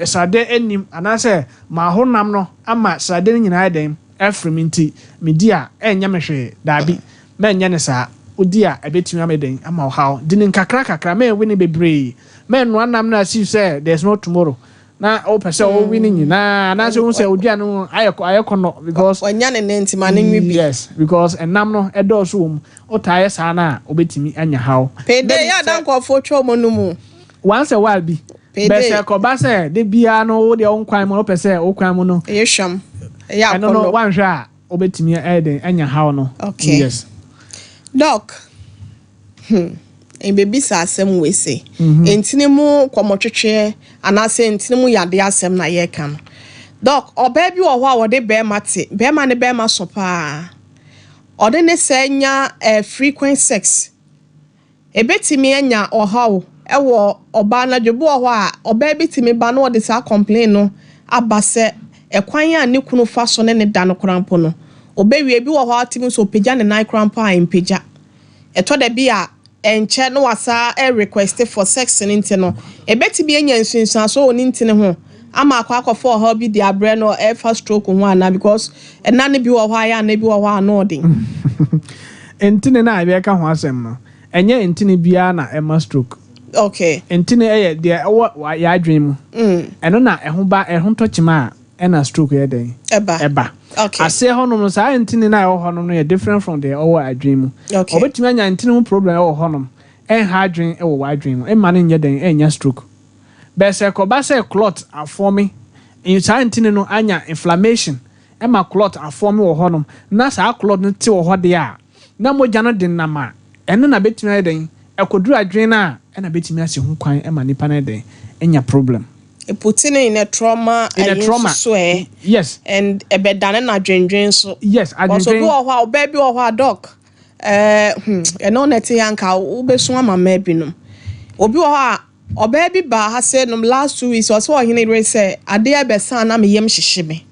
srade anim anaasɛ maaho nam no ama srade no nyinaa yɛ den afiri mu, nti medi a ɛnyɛ me hwee. Daabi, mɛnyɛ ne saa. Wodi a, ɛbɛtumi ama den ama ɔhaw di ne nkakra kakra. Mɛnwe ne bebree, mɛnnoa nam no asi sɛ there is no tomorrow na wopɛ sɛ wowe ne nyinaa, anaasɛ wohu sɛ odua no ayɛ kɔnɔ because wanya ne ne nti ma ne nwi bi. Yes, because ɛnam no ɛdɔɔso wɔ mu. Wotaa yɛ saa no a, wobɛtumi anya haw. Payday yɛ ada nkɔfoɔ twa ɔmo no mu. Once a while bi. Payday. Bɛsɛ kɔba sɛ de biara no, wo deɛ wo nkwan mu no, wopɛ sɛ wo kwan mu no ɛyɛ hwam, ɛyɛ ɛno no akɔnɔ. Wanhwɛ a, wobɛtumi ɛyɛ den anya haw no. Yes. Doc, mbɛbisa asɛm wei se ntini mu kɔmɔtwetweɛ anaasɛ ntini mu yadeɛ asɛm na yɛreka no. Doc, ɔbaa bi wɔ hɔ a wɔde bɛrima te bɛrima ne bɛrima so paa, ɔde ne sɛ nya frequent sex, ebetumi anya ɔhaw ɛwɔ ɔbaa no adwo bi wɔ hɔ a, ɔbaa bi tumi ba na ɔde saa complain no aba sɛ ɛkwan a ne kunu fa so ne ne da no koraa mpo no, ɔbɛwie bi wɔ hɔ a, tumi nso ɔpagya ne nan koraa mpo a mpagya. Ɛtɔ da bi a ɛnkyɛ na wasa request for sex no, nti no ebetumi anya nsunsuanso wɔ ne ntini ho ama akɔfa ɔhaw bi de abrɛ no ɛfa stroke ho ana? Because ɛna no bi wɔ hɔ a yɛ ana bi wɔ hɔ a no ɔden. Ntini no a yɛbɛka ho asɛm no, ɛnyɛ ntini biara na ɛma stroke. Ntini ɛyɛ deɛ ɛwɔ yɛ adwene mu. Ɛno na ɛho ba, ɛho tɔkyima a, ɛna stroke yɛ dɛn? Ɛba. Ɛba. Aseɛ hɔnom no, saa ntini no a ɛwɔ hɔnom no yɛ different from deɛ ɛwɔ adwene mu. Ɔbɛtumi anya ntini ho problem ɛwɔ hɔnom, ɛnha adwene ɛwɔ w'adwene mu, ɛmma no nyɛ dɛn ɛnya stroke. Bɛsɛ kɔba sɛ clot aform, saa ntini no anya inflammation ɛma clot aform wɔ hɔnom, na saa clot no te wɔ hɔ deɛ a, na mogya no de nam a, ɛno na bɛtumi ayɛ dɛn ɛkɔduru adwene no a, ɛna bɛtumi asi ho kwan ɛma nipa no yɛ dɛn ɛnya problem. Eput no in a trauma. In a ɛyi trauma. nso so ɛ. And ɛbɛdane na adwendwen so. Because obi adwendwen. Wɔ hɔ a, ɔbaa bi wɔ hɔ a, Doc, ɛno na ɛte yɛ anka wobɛsu ama mmaa binom. Obi wɔ hɔ a, ɔbaa bi baa ha sɛ nom last 2 weeks, ɔsɛ ɔhene yere sɛ adeɛ bɛsa na me yam hyehye me.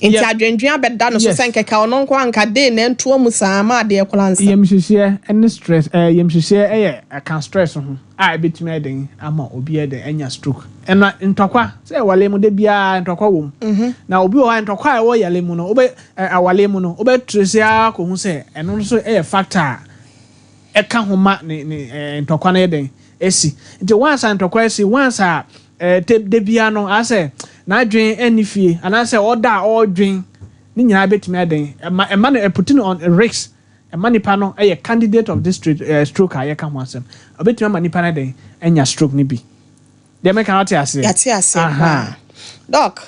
Nti adwendwen abɛda no so sɛ nkɛkɛ ɔno nko anka de na ntoa mu saa ma adeɛ koraa nsa. Yamhyehyeɛ ne stress, yamhyehyeɛ ɛyɛ ɛka stress ho a, ɛbɛtumi ayɛ den ama obi ayɛ den anya stroke. Ɛna ntɔkwa sɛ ɛwale mu de biara, ntɔkwa wɔ mu, na obi wɔ hɔ a, ntɔkwa a ɛwɔ yale mu no, wobɛ awale mu no, wobɛtire sɛ akɔhu sɛ ɛno nso ɛyɛ factor a ɛka ho ma ne ntɔkwa no yɛ den esi. Nti once a ntɔkwa esi, once a te de bia no asɛ n'adwen ɛnni fie anaasɛ ɔda a ɔredwen ne nyinaa bɛtumi ayɛ den ɛma no ɛput no on risk, ɛma nipa no ɛyɛ candidate of this stroke a yɛka ho asɛm. Ɔbɛtumi ama nipa no den ɛnya stroke no bi. Deɛ mɛka no, ɔte aseɛ? Yɛate aseɛ paa, Doc.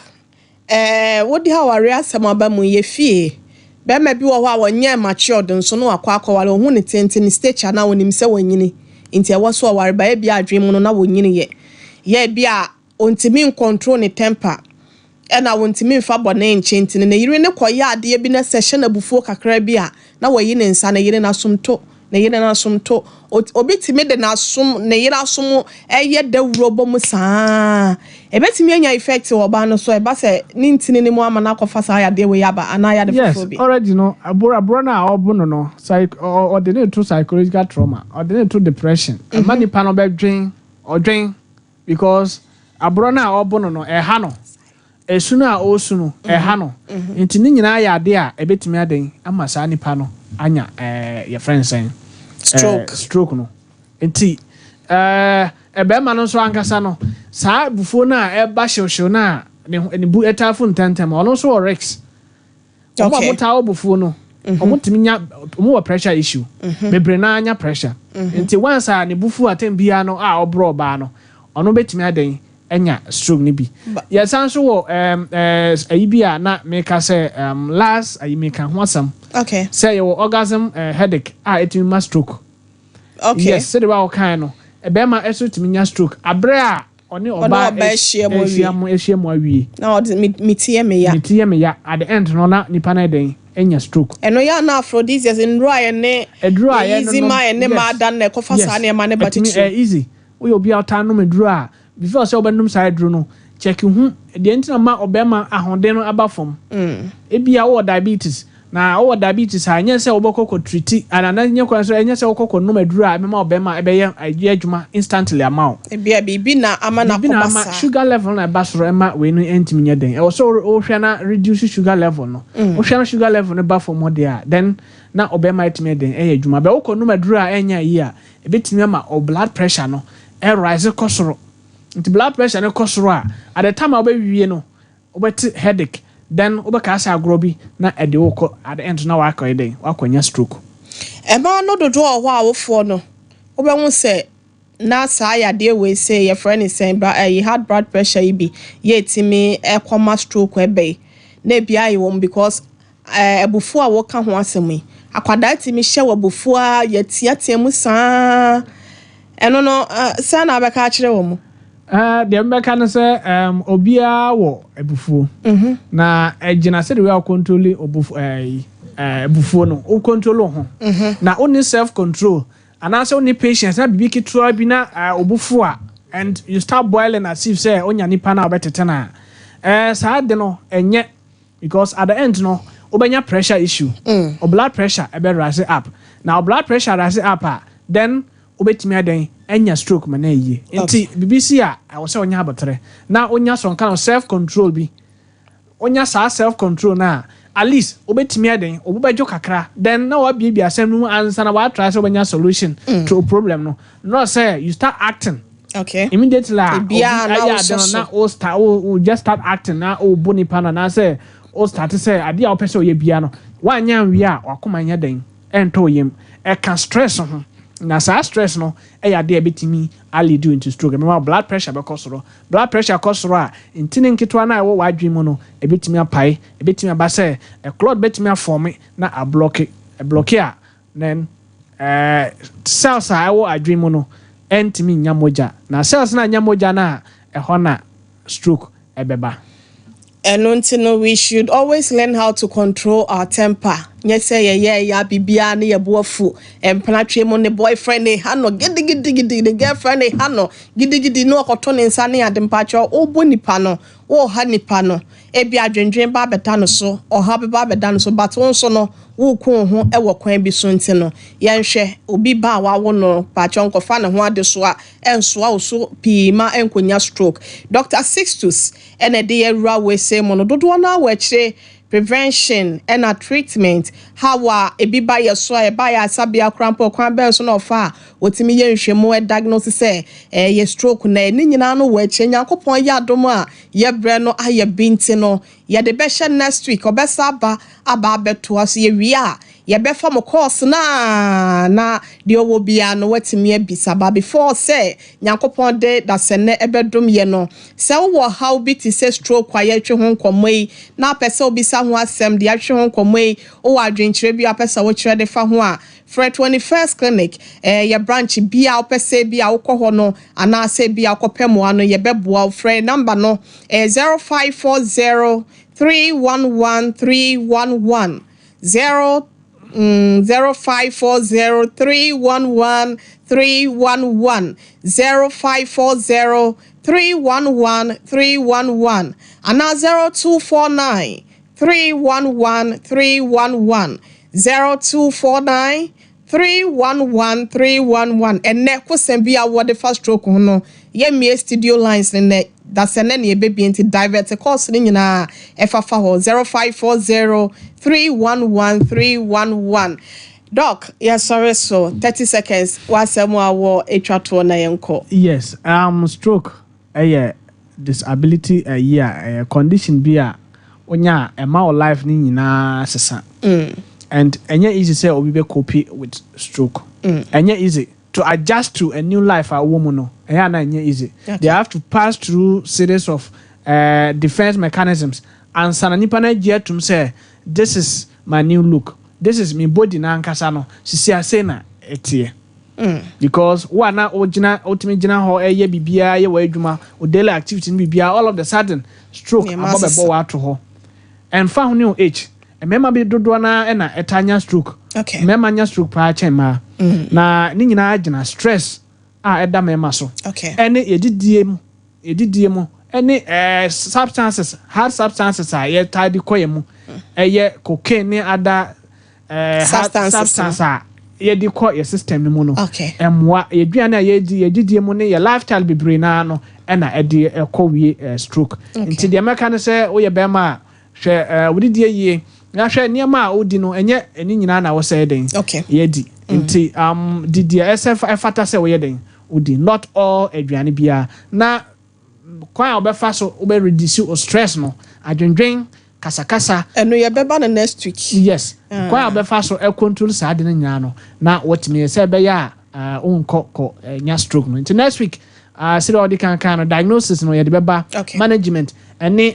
Wode aware asɛm aba mu, yɛ fie bɛrima bi wɔ hɔ a wɔnyɛ matured nso na wakɔ akɔware. Ohun ne tenten, ne stature, na onim sɛ wɔnyini, nti ɛwɔ so ɔware ba. Ebi adwene mu no na wɔnyini yɛ bi a ontumi ncontrol ne temper, ɛna wɔntumi nfa bɔne nkyɛn, nti ne yere ne kɔyɛ adeɛ bi na sɛ hyɛ n'abufuo kakra bi a, na wɔyi ne nsa ne yere n'asom to ne yere n'asom to. Obi tumi de n'asom ne yere asom ɛyɛ dawuro bɔ mu saa, ebetumi anya effect wɔ ɔbaa no so, ɛba sɛ ne ntini ne mu ama n'akɔfa saa yadeɛ wei aba anaa yade foforɔ bi? Already no, aboro no a ɔbo no, psych ɔde ne to psychological trauma, ɔde ne to depression, ɛma nipa no bɛdwen ɔdwen, because aborɔ no a ɔbo no ɛha no, esu no a ɔresu no ɛha no. Nti ne nyinaa yɛ adeɛ a ɛbɛtumi aden ama saa nipa no anya yɛfrɛ nsɛn? Stroke. Stroke no. Nti ɛbɛrima no nso ankasa no, saa bufuo no a ɛba hyewhyew no a ne bu ɛtaafo ntɛntɛm, ɔno nso wɔ risk. Ɔmo a ɔmo taa wɔ bufuo no, ɔmo tumi nya, ɔmo wɔ pressure issue bebree naa, nya pressure. Nti once a ne bufuo atɛm biara no a ɔborɔ ɔbaa no, ɔno bɛtumi aden anya stroke no bi. Yɛsan so wɔ ɛɛ ayi bi a na meka sɛ last ayi meka ho asɛm sɛ yɛwɔ orgasm headache a ɛtumi ma stroke. Yes, sɛdeɛ wa wɔkan no. Bɛrima nso tumi nya stroke aberɛ a ɔne Ɔne ɔbaa ɔbaa ahyia mu ahyia awie. mu ahyia mu awie. Na ɔde me me ti yɛ me ya. Me ti yɛ me ya. At the end no na nipa no ayɛ dɛn? Anya stroke. Ɛno yɛ a na aphrodisiacs, nnuro a yɛne Aduro a yɛ easy yɛnonom, ma yɛne mmaa yes, da no na ɛkɔfa saa yes. nneɛma no ba Ɛtumi, titiriw. ɛyɛ easy. Woyɛ obi a wotaa nom aduro a, before sɛ wobɛnom saa aduro no, check hu deɛ nti na ma ɔbarima ahoɔden no aba fam. Ebia wowɔ diabetes, na wowɔ diabetes a, ɛnyɛ sɛ wobɛkɔ kɔ treati, anaa na ɛnyɛ kwan so, ɛnyɛ sɛ wokɔ kɔ nom aduro a ɛbɛma ɔbarima ɛbɛyɛ ayɛ adwuma instantly ama wo. Ebia biribi na ama no Biribi na akɔba ama saa. sugar level no a ɛba soro ɛma wei no ɛntumi nyɛ den. Ɛwɔ sɛ wohwɛ na reduce sugar level no. Wohwɛ na sugar level no ba fam hɔ deɛ a, then na ɔbarima atumi ayɛ den ɛyɛ adwuma. But wokɔ nom aduro a ɛnyɛ ayi a, ɛbɛtumi ama wo blood pressure no rise kɔ soro. Nti blood pressure no kɔ soro a, at the time a wobɛwie no, wobɛte headache, then wobɛkaa sɛ agorɔ bi na ɛde wo kɔ, at the end no na woakɔyɛ dɛn? Woakɔnya stroke. Mmaa no dodoɔ wɔ hɔ a awofoɔ no, wobɛhu sɛ na saa yadeɛ wei sei yɛfrɛ no sɛn, bra ɛyi heart blood pressure yi bi yɛ ɛtumi ɛkɔma stroke ɛbɛ yi, na ebi ayɛ wɔn because ɛɛ abufuo a wɔka ho asɛm yi, akwadaa tumi hyɛ wɔ abufuo a yɛteatea mu saa, ɛno no sɛn na abɛka akyerɛ wɔn? Deɛ mebɛka ne sɛ obiara wɔ abufuo. Na ɛgyina sɛdeɛ wei a wocontrol abufuo no, wo control wo ho. Na wonni self control anaasɛ wonni patience na biribi ketewa bi na obufuo a, and you start boiling as if sɛ onya nipa no a wobɛtete no a, saa de no ɛnyɛ, because at the end no wobɛnya pressure issue. Wo blood pressure ɛbɛ rise up. Na wo blood pressure rise up a, then wobɛtumi adan anya stroke ma na ayie. Nti biribi si a, ɛwɔ sɛ wonya abotrɛ na wonya some kind of self control bi. Wonya saa self control no a, at least wobɛtumi adan wo bo bɛdwo kakra, then na wabiebie asɛm no mu ansa na watry sɛ wobɛnya solution to problem no, not sɛ you start acting immediately a obi Ebiara na ayɛ ade wosɔ no na so. wo start wo just start acting na wobu nipa no anaasɛ wo start sɛ adeɛ a wopɛ sɛ ɔyɛ biara no woanyɛ anwie a, wakoma nyɛ den ɛntɔ wo yam. Ɛka stress ho, na saa stress no ɛyɛ adeɛ a ɛbɛtumi alead you into stroke. Ɛbɛma blood pressure bɛkɔ soro. Blood pressure kɔ soro a, ntini nketewa no a ɛwɔ w'adwene mu no ɛbɛtumi apae. Ɛbɛtumi aba sɛ clot bɛtumi aform na ablock. Ɛblock a, then cells a ɛwɔ adwene mu no ɛntumi nya mogya, na cells no anya mogya no a, ɛhɔ na stroke ɛbɛba. Ɛno nti no, we should always learn how to control our temper. Nyɛ sɛ yɛyɛ ɛyɛ biribiara ne yɛbo afu. Mpenatwe mu ne boyfriend ne ha no gidigidigidi, ne girlfriend ne ha no gidigidi ne ɔkɔto ne nsa ne ade. Mpakyɛw, wobɔ nipa no, wɔɔha nipa no, ebi adwendwen ba abɛda no so, ɔha bɛba abɛda no so, but wo nso no woko wo ho wɔ kwan bi so. Nti no yɛnhwɛ obi ba a wawo no, mpakyɛw, nkɔfa ne ho ade so a ɛnsoa wo so pii ma ɛnkɔnya stroke. Dr Sixtus ɛna ɛde yɛwura wɔ mu no dodoɔ no a wɔ akyire prevention ɛna treatment, how a ebi ba yɛ so a ɛba yɛ asabea koraa mpo, kwan bɛn so na ɔfa a wɔtumi yɛ nhwɛmu ɛ diagnose sɛ ɛyɛ stroke, na ɛne nyinaa no wɔ akyire. Nyankopɔn yɛ adom a yɛbrɛ no ayɛ bi nti no, yɛde bɛhyɛ next week, ɔbɛsa aba abɛtoa so. Yɛwie a, yɛbɛfa mo calls na deɛ ɔwɔ biara no watumi abisa ba. Before sɛ Nyankopɔn de dasɛnɛ ɛbɛdom yɛ no, sɛ wowɔ haw bi te sɛ stroke a yɛtwe ho nkɔmmɔ yi na apɛ sɛ wobisa ho asɛm de atwe ho nkɔmmɔ yi, wowɔ adwenkyerɛ bi a apɛ sɛ wokyerɛ de fa ho a, frɛ 21st Clinic, yɛ branch bi a wopɛ sɛ bi a wokɔ hɔ no anaasɛ bi a wokɔpɛ mmoa no, yɛbɛboa wo. Frɛ number no, ɛyɛ 0540 311 311, 0 0540 311 311, 0540 311 311 anaa 0249 311 311, 0249 311 311. Ɛnɛ kosɛm bi a wɔde fa stroke ho no, yɛmmie studio lines ne nɛ dasɛ nɛ ne yɛbɛbie, nti divert calls no nyinaa ɛfafa hɔ, 0540 311 311. Doc, yɛsɔre so, 30 seconds, wasɛm a wɔ atwa toɔ na yɛnkɔ. Yes, stroke ɛyɛ disability, ɛyi a ɛyɛ condition bi a wonya a ɛma wo life ne nyinaa sesa and ɛnyɛ easy sɛ obi bɛ cope with stroke. Ɛnyɛ easy to adjust to a new life a wɔwɔ mu no. Ɛyɛ ana ɛnyɛ easy. They have to pass through series of defence mechanisms ansa na nipa no agye atum sɛ this is my new look, this is me body na ankasa no sisi ase na ɛteɛ. Because wo a na wogyina, wotumi gyina hɔ ɛyɛ biribiara, yɛ wɔ adwuma, wo daily activity no biribiara, all of the sudden stroke Nneɛma abɔ bɛbɔ asesa. wɔ ato hɔ. Ɛmfa ho ne wo age, mmarima bi dodoɔ naa ɛna ɛta nya stroke. Mmarima nya stroke paa kyɛn mmaa, na ne nyinaa gyina stress a ɛda mmarima so ɛne yɛdidie mu ɛne substances, hard substances a yɛtaa de kɔ yɛn mu, ɛyɛ cocaine ne other hard substances no. Substance a yɛde kɔ yɛ system no mu no, ɛmmoa yɛduane a yɛdi, yɛdidie mu ne yɛ lifestyle bebree naa no ɛna ɛde ɛkɔ wie stroke. Nti deɛ mɛka ne sɛ, woyɛ bɛrima a, hwɛ wodidie yie na hwɛ nneɛma a wodi no, ɛnyɛ ɛne nyinaa na wɔsɛe den yɛdi. Nti di deɛ ɛsɛ ɛfata sɛ woyɛ den wodi, not all aduane biara. Na kwan a wɔbɛfa so wobɛ reduce o stress no, adwendwen, kasakasa. Ɛno yɛbɛba no next week. Yes, kwan a wɔbɛfa so ɛcontrol saa ade no nyinaa no na wɔtumi sɛ ɛbɛyɛ a wonkɔ kɔ nya stroke no. Nti next week, sɛdeɛ ɔde kankan no, diagnosis no yɛde bɛba, management ɛne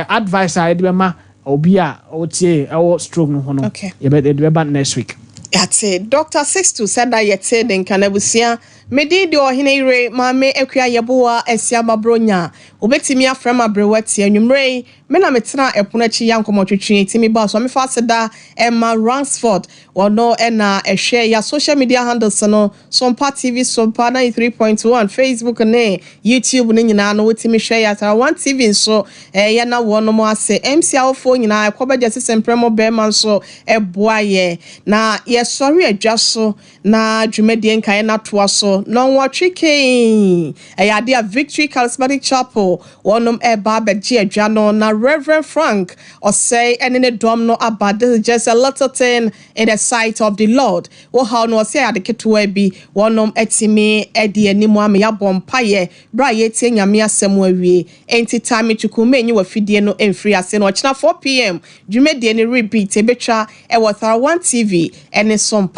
advice a yɛde bɛma obi a ɔtie ɛwɔ stroke no ho no, yɛde bɛba next week. Yàtɛ Dr Sixto sɛda yɛte ne nka n'abusua. Medi de ɔhene yere Maame Akua Yɛboa Asiama Bronya. Obetumi afrɛ ma aberewa tie anwummerɛ yi. Me na metena ɛpono akyi ya nkɔmmɔtwetwe timi ba so. Mefa aseda ɛma Ransford, ɔno ɛna ɛhwɛ ya social media handles no, Sompa TV, Sompa 93.1, Facebook ne YouTube ne nyinaa no wotumi hwɛ yɛ. Atara One TV nso ɛyɛ na wɔnom ase. MC awofoɔ nyinaa ɛkɔ bɛgye sesɛ mprɛmo bɛrima nso ɛboa yɛ na yɛsɔre adwa so na dwumadie nkaeɛ no atoa so nɔnwɔtwe kei. Ɛyɛ ade a Victory Charismatic Chapel wɔnom ɛba abɛgye adwa no na Reverend Frank Ɔsɛe ɛne ne dɔm no aba. This is just a little thing in the sight of the Lord. Wɔhaw no ɔsɛ ade ketewa bi. Wɔnom atumi ɛdi anim ama yɛabɔ mpayɛ berɛ a yɛtie Nyame asɛm awie. Enti tame twukume enyi wɔ fidie no mfiri ase no, ɔkyena 4 p.m. dwumadie no repeat ebetwa ɛwɔ Thara One TV ɛne Sompa.